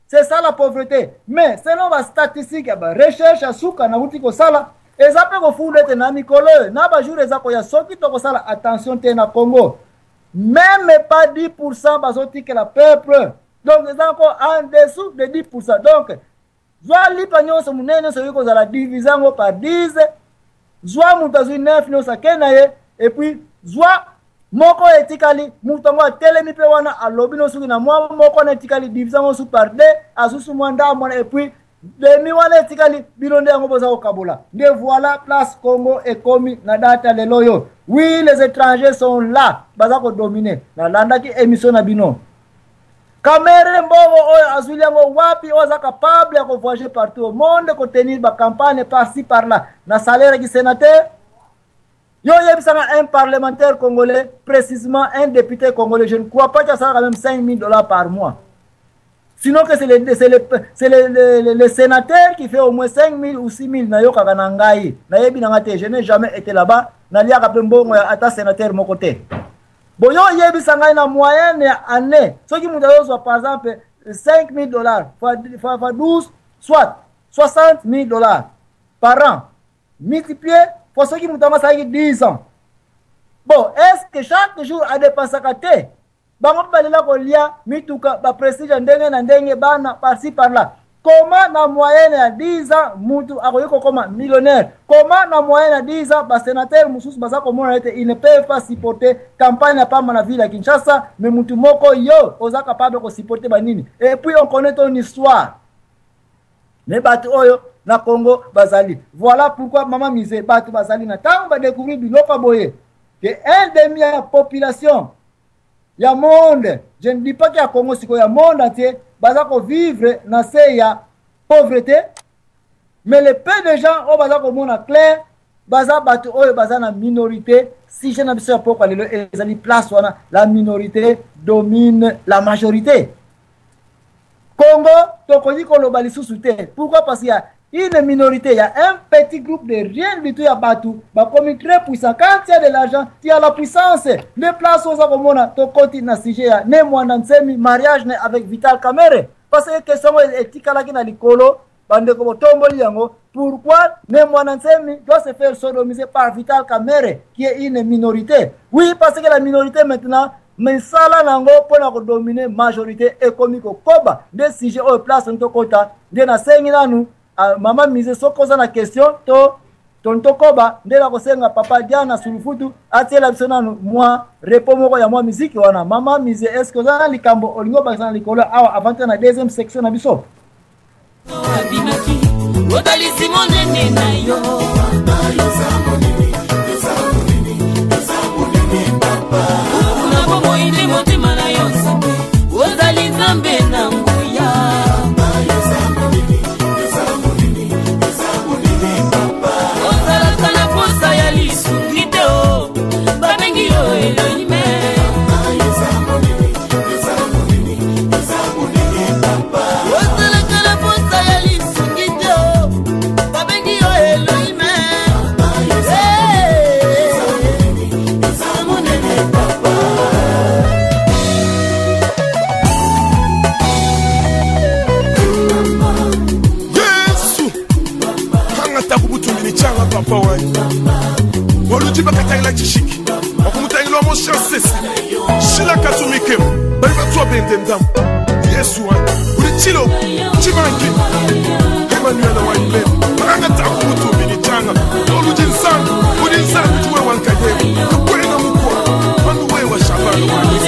C'est ça la pauvreté. Mais selon bastatistique ya barecherche ya suka nauti kosala, eza mpe kofunda ete na mikolo oyo, na bajour eza koya, soki tokosala attention te na Congo, même pas 10% bazotikela peuple. Donc eza encore en dessous de 10%. Donc zwa lipa nyonso monene nyonso okoki kozala, divise yango par 10, zwa moto azwi 9 nyonso ake na ye, et puis zwa moko etikali, moto yango atelemi mpe wana alobi no soki na mwa moko wana etikali, divise yango su par 2, azusu mwa ndambo wana, et puis demi wana etikali, bino nde yango boza kokabola. Nde voilà place Congo ekomi na date ya lelo oyo. Oui, les étrangers sont là, baza kodomine. Nalandaki émission na bino. Kamerhe, mbongo oyo azwili yango wapi? Oyo aza capable ya kovoyager partout au monde, kotenir bacampagne par-ci par-là na salaire ki sénateur. Yo oyebisanga un parlementaire congolais, précisément un député congolais, je ne crois pas qu'asalaka même 5000 $ par mois, sinon que c'est le, c'est le, c'est le, le, le, le sénateur qui fait au moins 5 000 ou 6 000. Nayokaka na ngai, nayebi nanga te, je n'ai jamais été là-bas, naliaka mpe mbongo ya ata sénateur moko te. Bon, yo oyebisa ngai na moyenne ya année, soki moto azozwa par exemple 5 000 $ fois 12, soit 60 000 $ par an, multiplié fois soki moto yango asalaki 10 ans, bon, est ce que chaque jour adépensaka te? Bango mpe balela kolia mituka, baprestige ya ndenge na ndenge, bana par-ci par-là. Comment na moyenne ya 10 ans mutu akoki kokoma millionnaire? Comment na moyenne ya 10 ans basénateur mosusu baza komona ete ils ne peuvent pas supporter campagne ya pamba na ville ya Kinshasa? Mais mutu moko yo oza capable kosupporter banini? Et puis on connaît ton histoire. Mais bato oyo na Congo bazali, voilà pourquoi, mama Mise, bato bazali na ntango badécouvrir biloko ya boye ke un demi ya population ya monde, je ne dis pas que ya Congo sikoyo, ya monde entier, baza kovivre na se ya pauvreté. Mais le peu de gens oyo baza komona clair baza bato oyo baza na minorité. Sujet na biso ya pokwa lelo ezali place wana, la minorité domine la majorité. Congo tokoki koloba lisusu te. Pourquoi? Parce qu'il y a une minorité, il y a un petit groupe de rien du tout ya bato bakomi très puissant. Quand il y a de l'argent, il y a la puissance. Nde place oza komona tokoti na sujet ya Ne Mwanda Nsemi, mariage ne avec Vital Kamerhe, parce que question etikalaki na likolo, bandeko botomboli yango: pourquoi Ne Mwanda Nsemi doit se faire sodomiser par Vital Kamerhe qui est une minorité? Oui, parce que la minorité maintenant, misala nango mpona kodomine majorité ekomi kokoba. Nde sujet oyo place tokota. Nde nasengi nanu mama Mise, soki oza na question to tontokoba. Nde nakosenga papa Diana Sulufutu atiela biso nanu mwa repos moko ya mwa miziki wana. Mama Mise, est ce que oza na likambo olingi obakisa na likolo awa avant te na deuxième section na biso? Abimaki otalisi monene na yo. Na bomoi nde motema na yo, Nzambe, ozali Nzambe na nguya. Dikema, badi batua bende ndambu. Yesu wanyi, udi tshilo tshimangi. Emmanuel wanyi meme, bakangata ku butumbi ne tshianga. Lolu udi Nzambi, udi Nzambi udi wewa nkayebe. Kakuena mukuabu, anu wewa Shabana wanyi.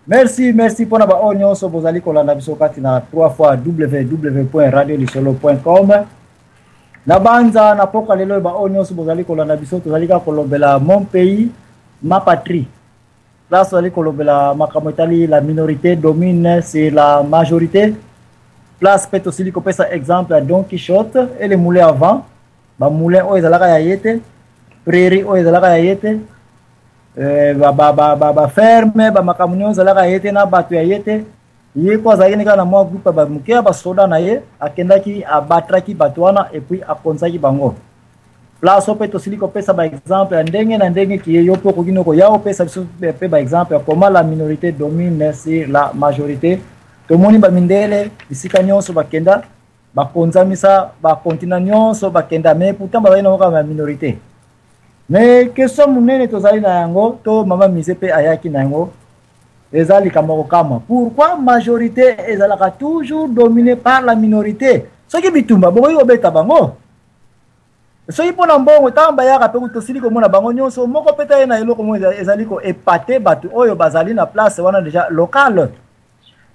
Merci, merci mpona baoyo nyonso bozali kolanda biso kati na 3 fois www.radiolisolo.com. Na banza na poka lelo oyo baoyo nyonso bozali kolanda biso, tozali kaka kolobela mon pays ma patrie. Place tozali kolobela makambo etali la minorité domine sur la majorité. Place mpe tosili kopesa exemple ya Don Quichotte et le moulin à vent. Bamoulin oyo ezalaka ya ye te, prairie oyo ezalaka ya ye te, baferme, bamakambo nyonso ezalaka ya ye te na bato ya ye te. Ye ko azalaki kaka na mwa groupe ya moke ya basoda na ye, akendaki abatraki bato wana et puis akonzaki bango. Place oyo mpe tosili kopesa baexemple ya ndenge na ndenge kie yo mpe okoki noko ya opesa biso mpe baexemple ya comment la minorité domine sur la majorité. Tomoni bamindele bisika nyonso bakenda, bakonzamisa bakontina nyonso bakenda, mais pourtant bazali na kaka ba minorité. Mais question monene tozali na yango, to mama mise mpe ayaki na yango, eza likambo ya kokamwa: pourquoi majorité ezalaka toujours dominée par la minorité? Soki bitumba, bokoki kobeta bango. Soki mpona mbongo, ntango bayaka mpe tosili komona bango nyonso moko mpe ta ye na eloko moko ezali koépater bato oyo bazali na place wana déjà locale.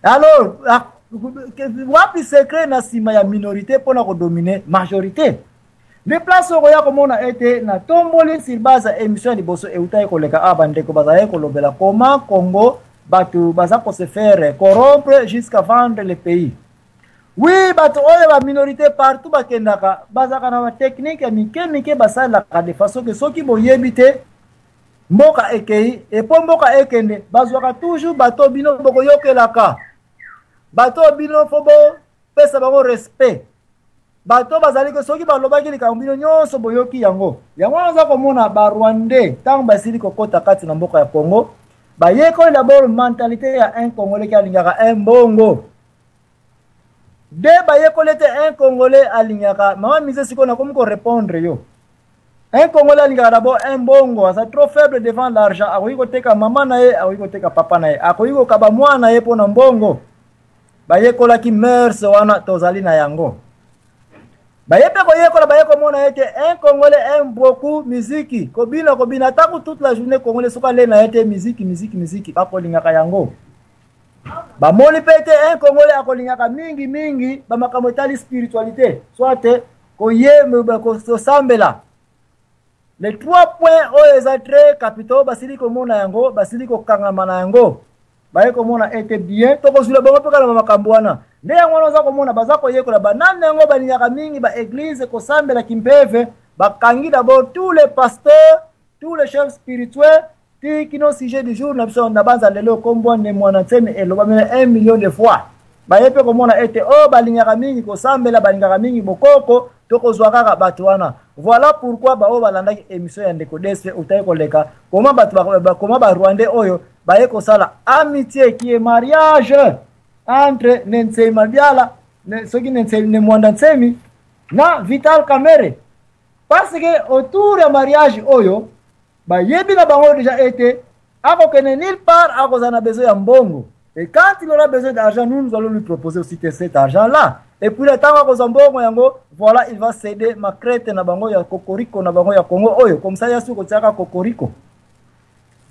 Alors wapi secret na nsima ya minorité mpona kodominer majorité? Nde place okoya komona ete natomboli sur base ya émission ya liboso eutaki koleka awa, bandeko bazalaki kolobela comment Congo bato baza kose faire corrompre jusqu'à vendre le pays. Oui, bato oyo baminorité partout bakendaka, bazalaka na batechnique ya mike mike basalelaka de façon ke soki boyebi te, mboka ekei. Epo mboka ekende, bazwaka toujours bato bino bokoyokelaka, bato bino fo bopesa bango respect, bato bazali ke soki balobaki likambo, bino nyonso boyoki yango. Yango wana oza komona Barwandais, ntango basili kokɔta kati na mboka ya Congo, bayekoli d'abord mentalité ya un Congolais ki alingaka un mbongo. De bayekoli ete un Congolais alingaka, mama mise, sikoyo nakomi korépondre yo, un Congolais alingaka d'abord un mbongo, aza trop faible devant l'argent. Akoki koteka mama na ye, akoki koteka papa na ye, akoki kokaba mwana na ye mpo na mbongo. Bayekolaki mœurs wana tozali na yango. Baye mpe koyekola, baye komona ete un Congolais aime beaucoup miziki, kobina, kobina atako toute la journée. Congolais soki ale na ye te, miziki, miziki, miziki, bakolingaka yango. Bamoni mpe ete un Congolais akolingaka mingi mingi bamakambo etali spiritualité, soit koyemba, kosambela. Les trois points oyo eza très capitaux, basili komona yango, basili kokangama na yango, baye komona ete bien tokozwila bango mpe kala makambo wana. Nde yango wana oza komona baza koyekola banani yango balingaka mingi ba église, kosambela kimpeve. Bakangi d'abord tous les pasteurs, tous les chefs spirituels, ti kino sujet du jour na biso na banza lelo, kombo Ne Muanda Nsemi elobami na 1 million de fois. Baye mpe komona ete oyo balingaka mingi kosambela, balingaka mingi bokoko, tokozwa kaka bato wana. Voilà pourquoi baoyo balandaki émission ya ndeko Despe otaki koleka, koma bato koma barwandais oyo baye kosala amitié qui est mariage entre Nensei Mabiala ne, soki Nensei Ne Muanda Nsemi na Vital Kamerhe, parce que autour ya mariage oyo bayebi na bango déjà ete akokende nulle part, akozala na besoin ya mbongo. Et quand il aura besoin d'argent, nous, nous allons lui proposer aussi cet argent là. Et puis le ntango akozwa mbongo yango, voilà, il va céder macrete na bango ya kokoriko na bango ya Congo oyo, comme ça ya su kotiaka kokoriko.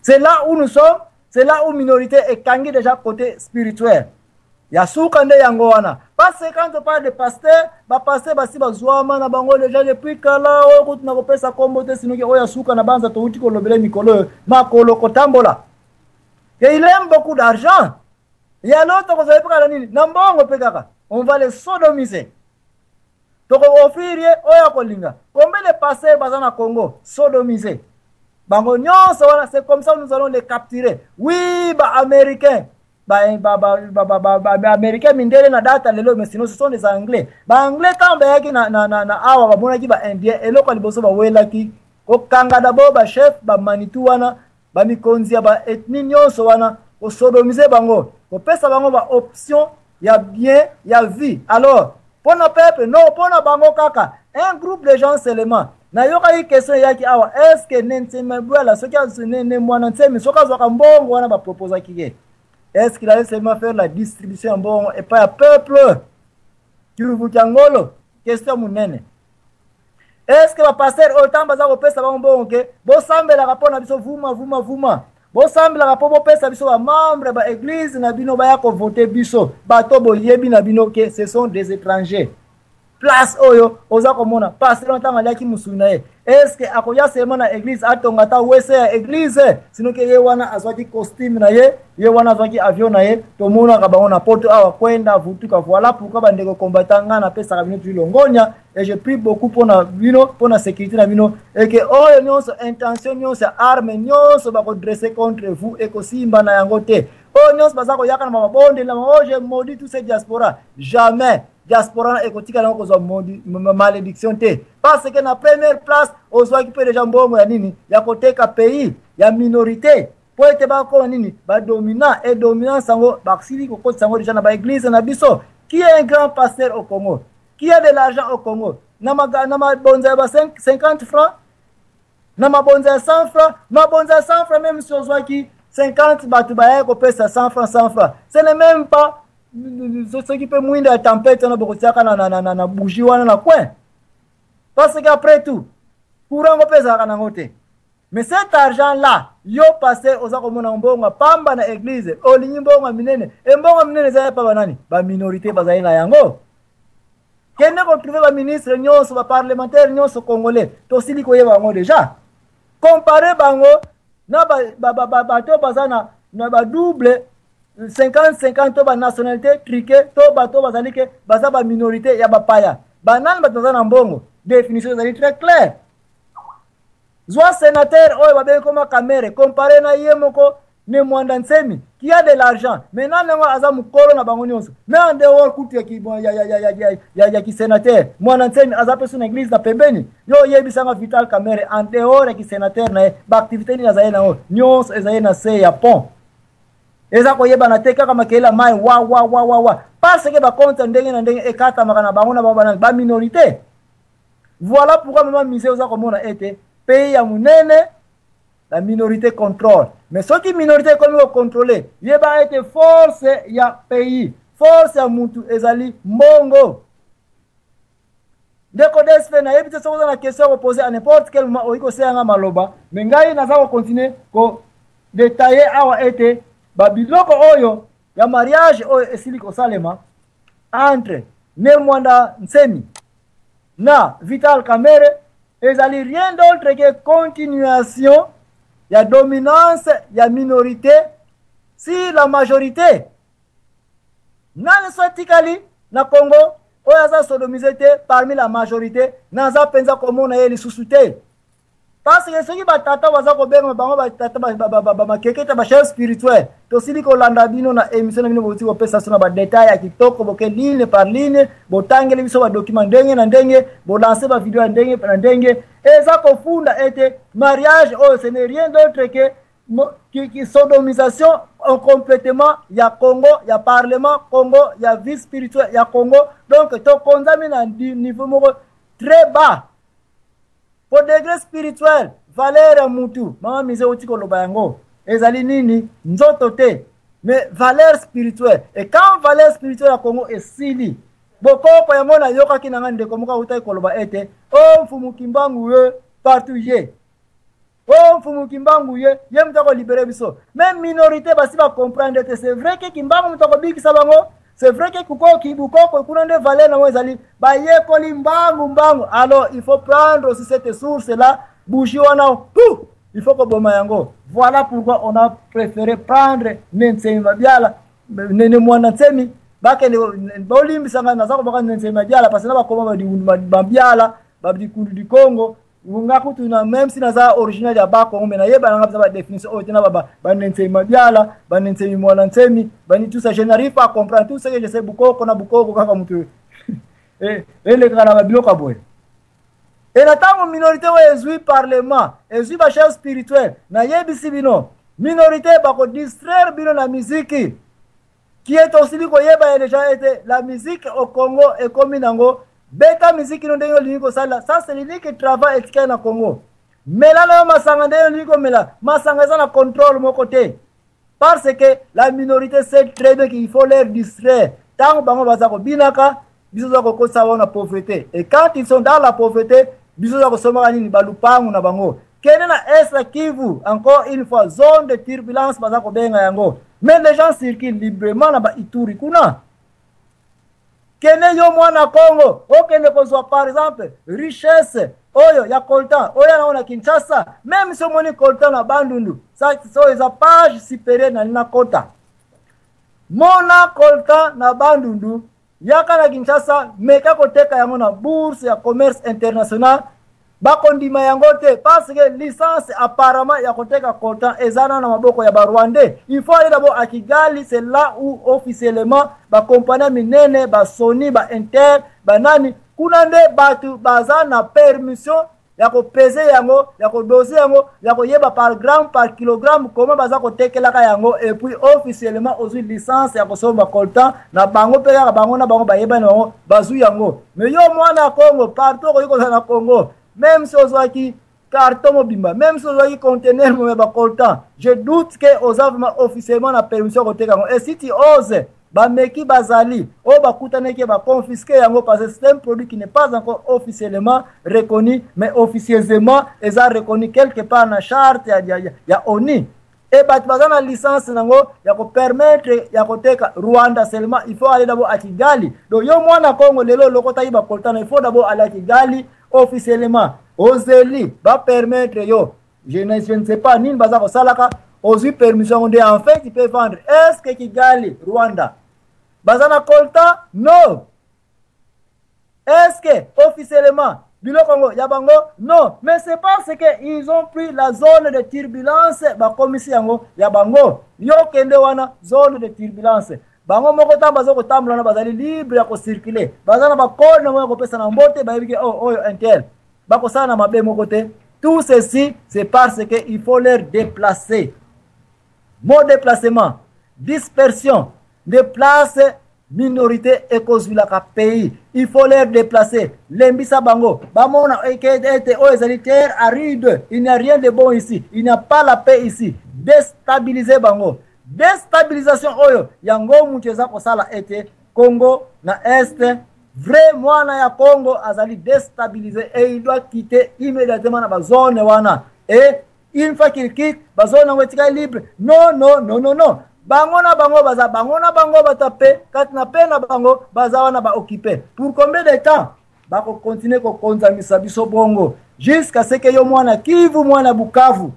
C'est là où nous sommes, c'est là où minorité ekangi déjà côté spirituel ya suka. Nde yango wana, parce que quand on parle de pasteur, bapasteur basi bazwama na bango déjà depuis kala. Oyo kutu na kopesa kombo te, sinoki oyo ya suka na banza touti kolobela mikolo oyo, makolo kotambola, ke il aime beaucoup d'argent. Ya lo tokozala mpe kaka nini na mbongo mpe kaka, on va les sodomiser, tokooffrir ye oyo akolinga. Combien de pasteurs baza na Congo sodomisé? Bango nyonso wana, c'est comme ça nous allons les capturer. Oui, baaméricain, baaméricain, mindele na data lelo, mais sinon ce sont des Anglais. Baanglais ntango bayaki na awa, bamonaki baindien, eloko ya liboso bawelaki kokanga d'abord bachef bamanitu wana, bamikonzi ya baethnie nyonso wana, kosodomiser bango, kopesa bango baoption ya bien ya vie. Alors mpo na peuple, non, mpo na bango kaka, un groupe de gens seulement. Nayokaki question eyaki awa: est ce que Ne Nsemi Bwala, soki Ne Muanda Nsemi, soki azwaka mbongo wana baproposaki ye, est ce qu'il allait seulement faire la distribution ya mbongo epai ya peuple Kivu ya ngolo? Question monene. Est ce que bapasteur oyo, ntango baza kopesa bango mbongo ke bosambelaka mpo na biso, vuma vuma vuma, bosambelaka mpo bopesa biso bamembre baeglise na bino baya kovote biso, bato boyebi na bino ke ce sont des étrangers? Place oyo oza komona pasteur, ntango aliaki mosuni na ye, est-ce akoya seulement na église atonga ata WC ya église? Sinoki ye wana azwaki costume na ye, ye wana azwaki avion na ye, tomonaka bango na poto awa kwenda vutuka. Voilà pourquoi, bandeko combattant, ngai napesaka bino toujours longonya et je prie beaucoup mpona bino, mpona sécurité na bino, eke oyo nyonso intention nyonso ya arme nyonso bakodresse contre vous ekosimba na yango te. Oyo nyonso baza koyaka na mabondeli, oh, je maudis tous ces diaspora, jamais diaspora ekotikala yango kozwa malédiction te, parce que na première place ozwaki mpe déjà mbongo ya nini? Ya koteka pays ya minorité mpo ete bakoma nini? Badominant. E dominance yango basili kokotisa yango déjà na baeglise na biso. Qui est un grand pasteur au Congo qui a de l'argent au Congo? Na mabonza ya ba 50 francs, na mabonza ya 100 francs, mabonza ya 100 francs, même si ozwaki 50 bato bayaki kopesa 100 francs, 100 francs, ce n'est même pas soki mpe mwinda ya tempête wana bokotiaka na bougie wana na coin, parce que après tout courant ngo mpe ezalaka nango te. Mais cet argent là, yo pasteur oza komona mbongo pamba na église, olingi mbongo minene. E mbongo minene eza epa banani? Baminorité bazali na yango. Kende kotrouve baministre nyonso, baparlementaire nyonso congolais, tosili koyeba bango déjà. Compare bango na bato baza na badouble 50 50 to banationalité truqué to bato bazali ke baza baminorité ya bapaya. Banani bato baza na mbongo? Définition ezali très claire. Zwa sénateur oyo babengi koma Kamerhe, compare na ye moko Ne Muanda Nsemi qui a de l'argent. Maintenant ndenge aza mokolo na bango nyonso, mais en dehors kutu ya kisénateur, Muanda Nsemi aza mpe so na église na pembeni. Yo oyebisanga Vital Kamerhe, en dehors ya kisénateur na ye, baactivité nini azali nango? Nyonso ezali na se ya pont, eza koyebana te, kaka makelele ya mai wa wa wa wa wa, parce que bacompte ndenge na ndenge ekatamaka na bango na bango banani? Baminorité. Voilà pourquoi, mama mise, oza komona ete pays ya monene, la minorité contrôle. Mais soki minorité ekomi kocontrôle, yeba ete force ya pays, force ya mutu ezali mbongo. Ndeko Dsp, nayebi te soki oza na question ya kopose, à n'importe quel moment okoki kosenga maloba, mais ngai naza kocontinue kodétailler awa ete babiloko oyo ya mariage oyo esili kosalema entre Ne Mwanda Nsemi na Vital Kamerhe ezali rien d'autre que continuation ya dominance ya minorité sur la majorité. Nani so atikali na Congo oyo aza sodomise te parmi la majorité, naza mpenza komona ye lisusu te. Parce que soki batata baza kobenga bango batata bamakeketa bachef spirituel, tosili kolanda bino na émission na bino, bouti kopesa biso na badetail ya kitoko, boke ligne par ligne, botangeli biso badocument ndenge na ndenge, bolanse bavideo ya ndenge na ndenge. Eza kofunda ete mariage oyo ce n'est rien d'autre que ki sodomisation en complétement ya Congo, ya parlement Congo, ya vie spirituelle ya Congo. Donc tokonzami na niveau moko très bas po degré spirituel. Valeur ya mutu, mama mise outi koloba yango, ezali nini? Nzoto te, mais valeur spirituelle. Et quand valeur spirituelle ya Congo esili, bokoko yango nayokaki na ngai ndeko moko awutaki koloba ete o Mfumu Kimbangu ye partout ye, o Mfumu Kimbangu ye, ye moto akolibere biso. Mais minorité basi bacomprendre ete c'est vrai ke Kimbangu moto akobikisa bango, c'est vrai ke kukoki bukoko kuna nde valeur nango ezali. Bayekoli mbangu mbangu. Alors il faut prendre aussi cette source là, bougie wana, tout il faut koboma yango. Voilà pourquoi on a préféré prendre Ne Nsemi Mabiala, Nene Mwana Nsemi. Bakende bolimbisa ngai, naza kobaka Ne Nsemi Mabiala parce que na bakoma Mabiala Babdikundu du Congo. Nga kutu na même si naza original ya Bakongo, mais nayeba nanga mpenza badéfinition oyo te na Banensemi Mabiala, Banensemi Mwana Nsemi, bani, tout ça je n'arrive pas à comprendre. Tout ce que je sais, bukoko na bukoko kaka mutu elekaka na babiloko ya boye. E na ntango minorité oyo ezwi parlement, ezwi bachef spirituel, nayebisi bino, minorité bakodistraire bino na miziki qui est osili koyeba ya déjà ete la musique au Congo ekomi nango beta miziki no ndenge olingi kosala. Ça, c'est l'unique travail etikali na Congo. Mela na yo masanga ndenge olingi komela masanga, eza na contrôle moko te, parce que la minorité sait très bien qu'il faut leur distraire. Ntango bango baza kobinaka, biso toza kokotisa bango na pauvreté. Et quand ils sont dans la pauvreté, biso toza kosomaka nini? Balupangu na bango. Kende na Est Kivu, encore une fois, zone de turbulence baza kobenga yango, mais les gens circulent librement na baituri kuna. Kende yo mwana Congo, okende kozwa par exemple richesse oyo ya coltan oyo nango na Kinshasa. Même si omoni coltan na Bandundu, oyo eza page supérieure na nina kota. Mona coltan na Bandundu, yaka na Kinshasa, meka koteka yango na bourse ya commerce international, bakondima yango te, parce que licence apparemment ya koteka coltan eza na maboko ya Barwandais. Il faut aller d'abord à Kigali, c'est là où officiellement bakompagnie minene, basony, bainter, banani kuna nde bato baza na permission ya kopese yango, ya kodose yango, ya koyeba par gramme, par kilogramme comment baza kotekelaka yango. Et puis officiellement ozwi licence ya kosomba coltan na bango. Mpe kaka bango na bango bayebani, bango bazwi yango. Mais yo mwana ya Congo, partout okoki kozala na Congo, même si ozwaki carton mobimba, même si ozwaki conteneur mobimba bacoltan, je doute ke oza vraiment officiellement na permission ya koteka yango. Et si tu oses, bameki bazali oyo bakutanaki, baconfisque yango, parce que c'est un produit qui n'est pas encore officiellement reconnu, mais officieusement eza reconnu quelque part na charte ya ONU. E bato baza na licence nango ya kopermettre ya koteka, Rwanda seulement. Il faut aller d'abord à Kigali. Donc yo mwana Congo, lelo olokotaki bacoltan, il faut d'abord aller à Kigali officiellement, ozeli bapermettre yo, je ne sais pas nini baza kosalaka, ozwi permission yango nde en fait tu peux vendre. Est ce que Kigali, Rwanda baza na coltan? Non. Est ce que officiellement biloko yango ya bango? Non. Mais c'est parce que ils ont pris la zone de turbulence, bakomisi yango ya bango. Yo kende wana zone de turbulence, bango moko ntango baza kotambola wana, bazali libre ya kocircule, baza na bakode nango ya kopesa na mbote, bayebi ke oh, oyo intel, bakosala na mabe moko te. Tout ceci, c'est parce que il faut leur déplacer. Mot déplacement, dispersion de place, minorité ekozwilaka pays. Il faut leur déplacer, lembisa bango, bamona ete oyo ezali terre aride, il n'y a rien de bon ici, il n'y a pas la paix ici. Déstabiliser bango. Déstabilisation oyo yango mutu eza kosala ete Congo na Est, vrai mwana ya Congo azali déstabilisé et il doit quitter immédiatement na bazone wana. Et une fois qu'il quitte, bazone yango etikali libre? Non, non, non, non, non. Bango na bango baza bango na bango bato ya pe kati na pe na bango baza wana ba occupe pour combien de temps? Bakokontinue kokonzamisa biso bongo jusqu'à ce que yo mwana Kivu, mwana Bukavu,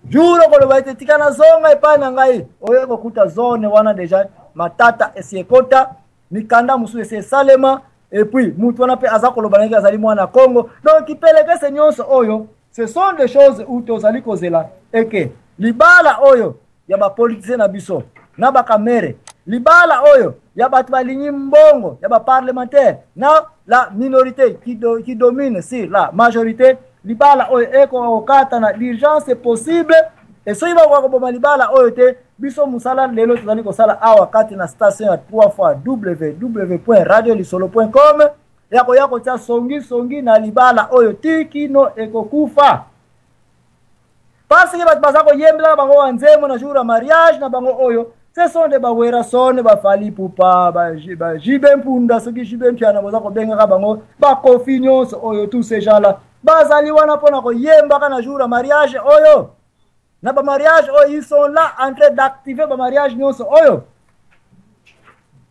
jour okoloba ete tika nazonga epai na ngai, oye kokuta zone wana deja matata esi ekota, mikanda mosusu esi esalema, et puis mutu wana mpe aza koloba ndenge azali mwana Congo. Donc kipelekese nyonso oyo, ce sont des choses où tozali kozela eke libala oyo ya bapolitisien na biso na bakamere, libala oyo ya bato balingi mbongo ya baparlementaire na la minorité qui domine sur la majorité, libala oyo ekoka kokata na l'urgence possible. E soki bakoka koboma libala oyo te, biso mosala lelo tozali kosala awa kati na station ya 3 fois www radio lisolo com ya koya kotia songi songi na libala oyo ti kino ekokufa, parce que bato baza koyembelaka bango wa nzembo na jour ya mariage na bango oyo, ce sont des baWerrason, baFally Ipupa, baJB Mpunda, soki JB Mpiana boza kobengaka bango, baKoffi nyonso oyo. Tous ces gens là bazali wana mpona koyembaka na jour ya mariage oyo, na bamariage oyo. Ils sont là en train d'activer bamariage nyonso oyo.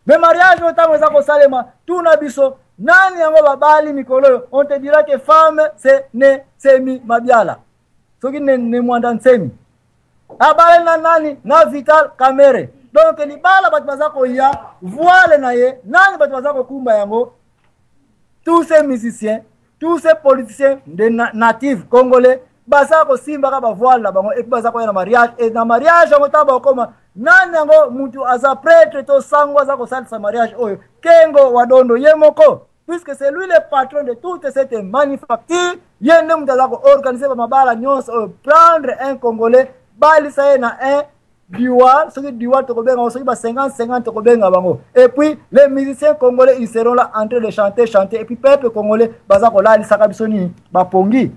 Mais mariage oyo, ntango eza kosalema, tuna biso nani yango babali mikolo oyo, on te dira que femme, c'est Ne Semi Mabiala, soki ne Mwanda Nsemi. Abale na nani? Na Vital Kamerhe. Donc libala, bato baza koya voile na ye nani? Bato baza kokumba yango, tous ces musiciens, tous ces politiciens de natifs congolais baza kosimbaka bavoile na bango, et puis baza koya na mariage. E na mariage yango, ntango bakokoma, nani yango mutu aza prêtre to sango aza kosalisa mariage oyo? Kengo Wadondo ye moko, puisque c'est lui le patron de toute cette manufacture. Ye nde mutu aza koorganiser bamabala nyonso oyo. Prendre un Congolais, balisa ye na un diwar, soki diwar tokobenga bango, soki ba 50 50 tokobenga bango, et puis les musiciens congolais, ils seront là en train de chanter, chanter, et puis peuple congolais baza kolalisaka biso nini? Bapongi.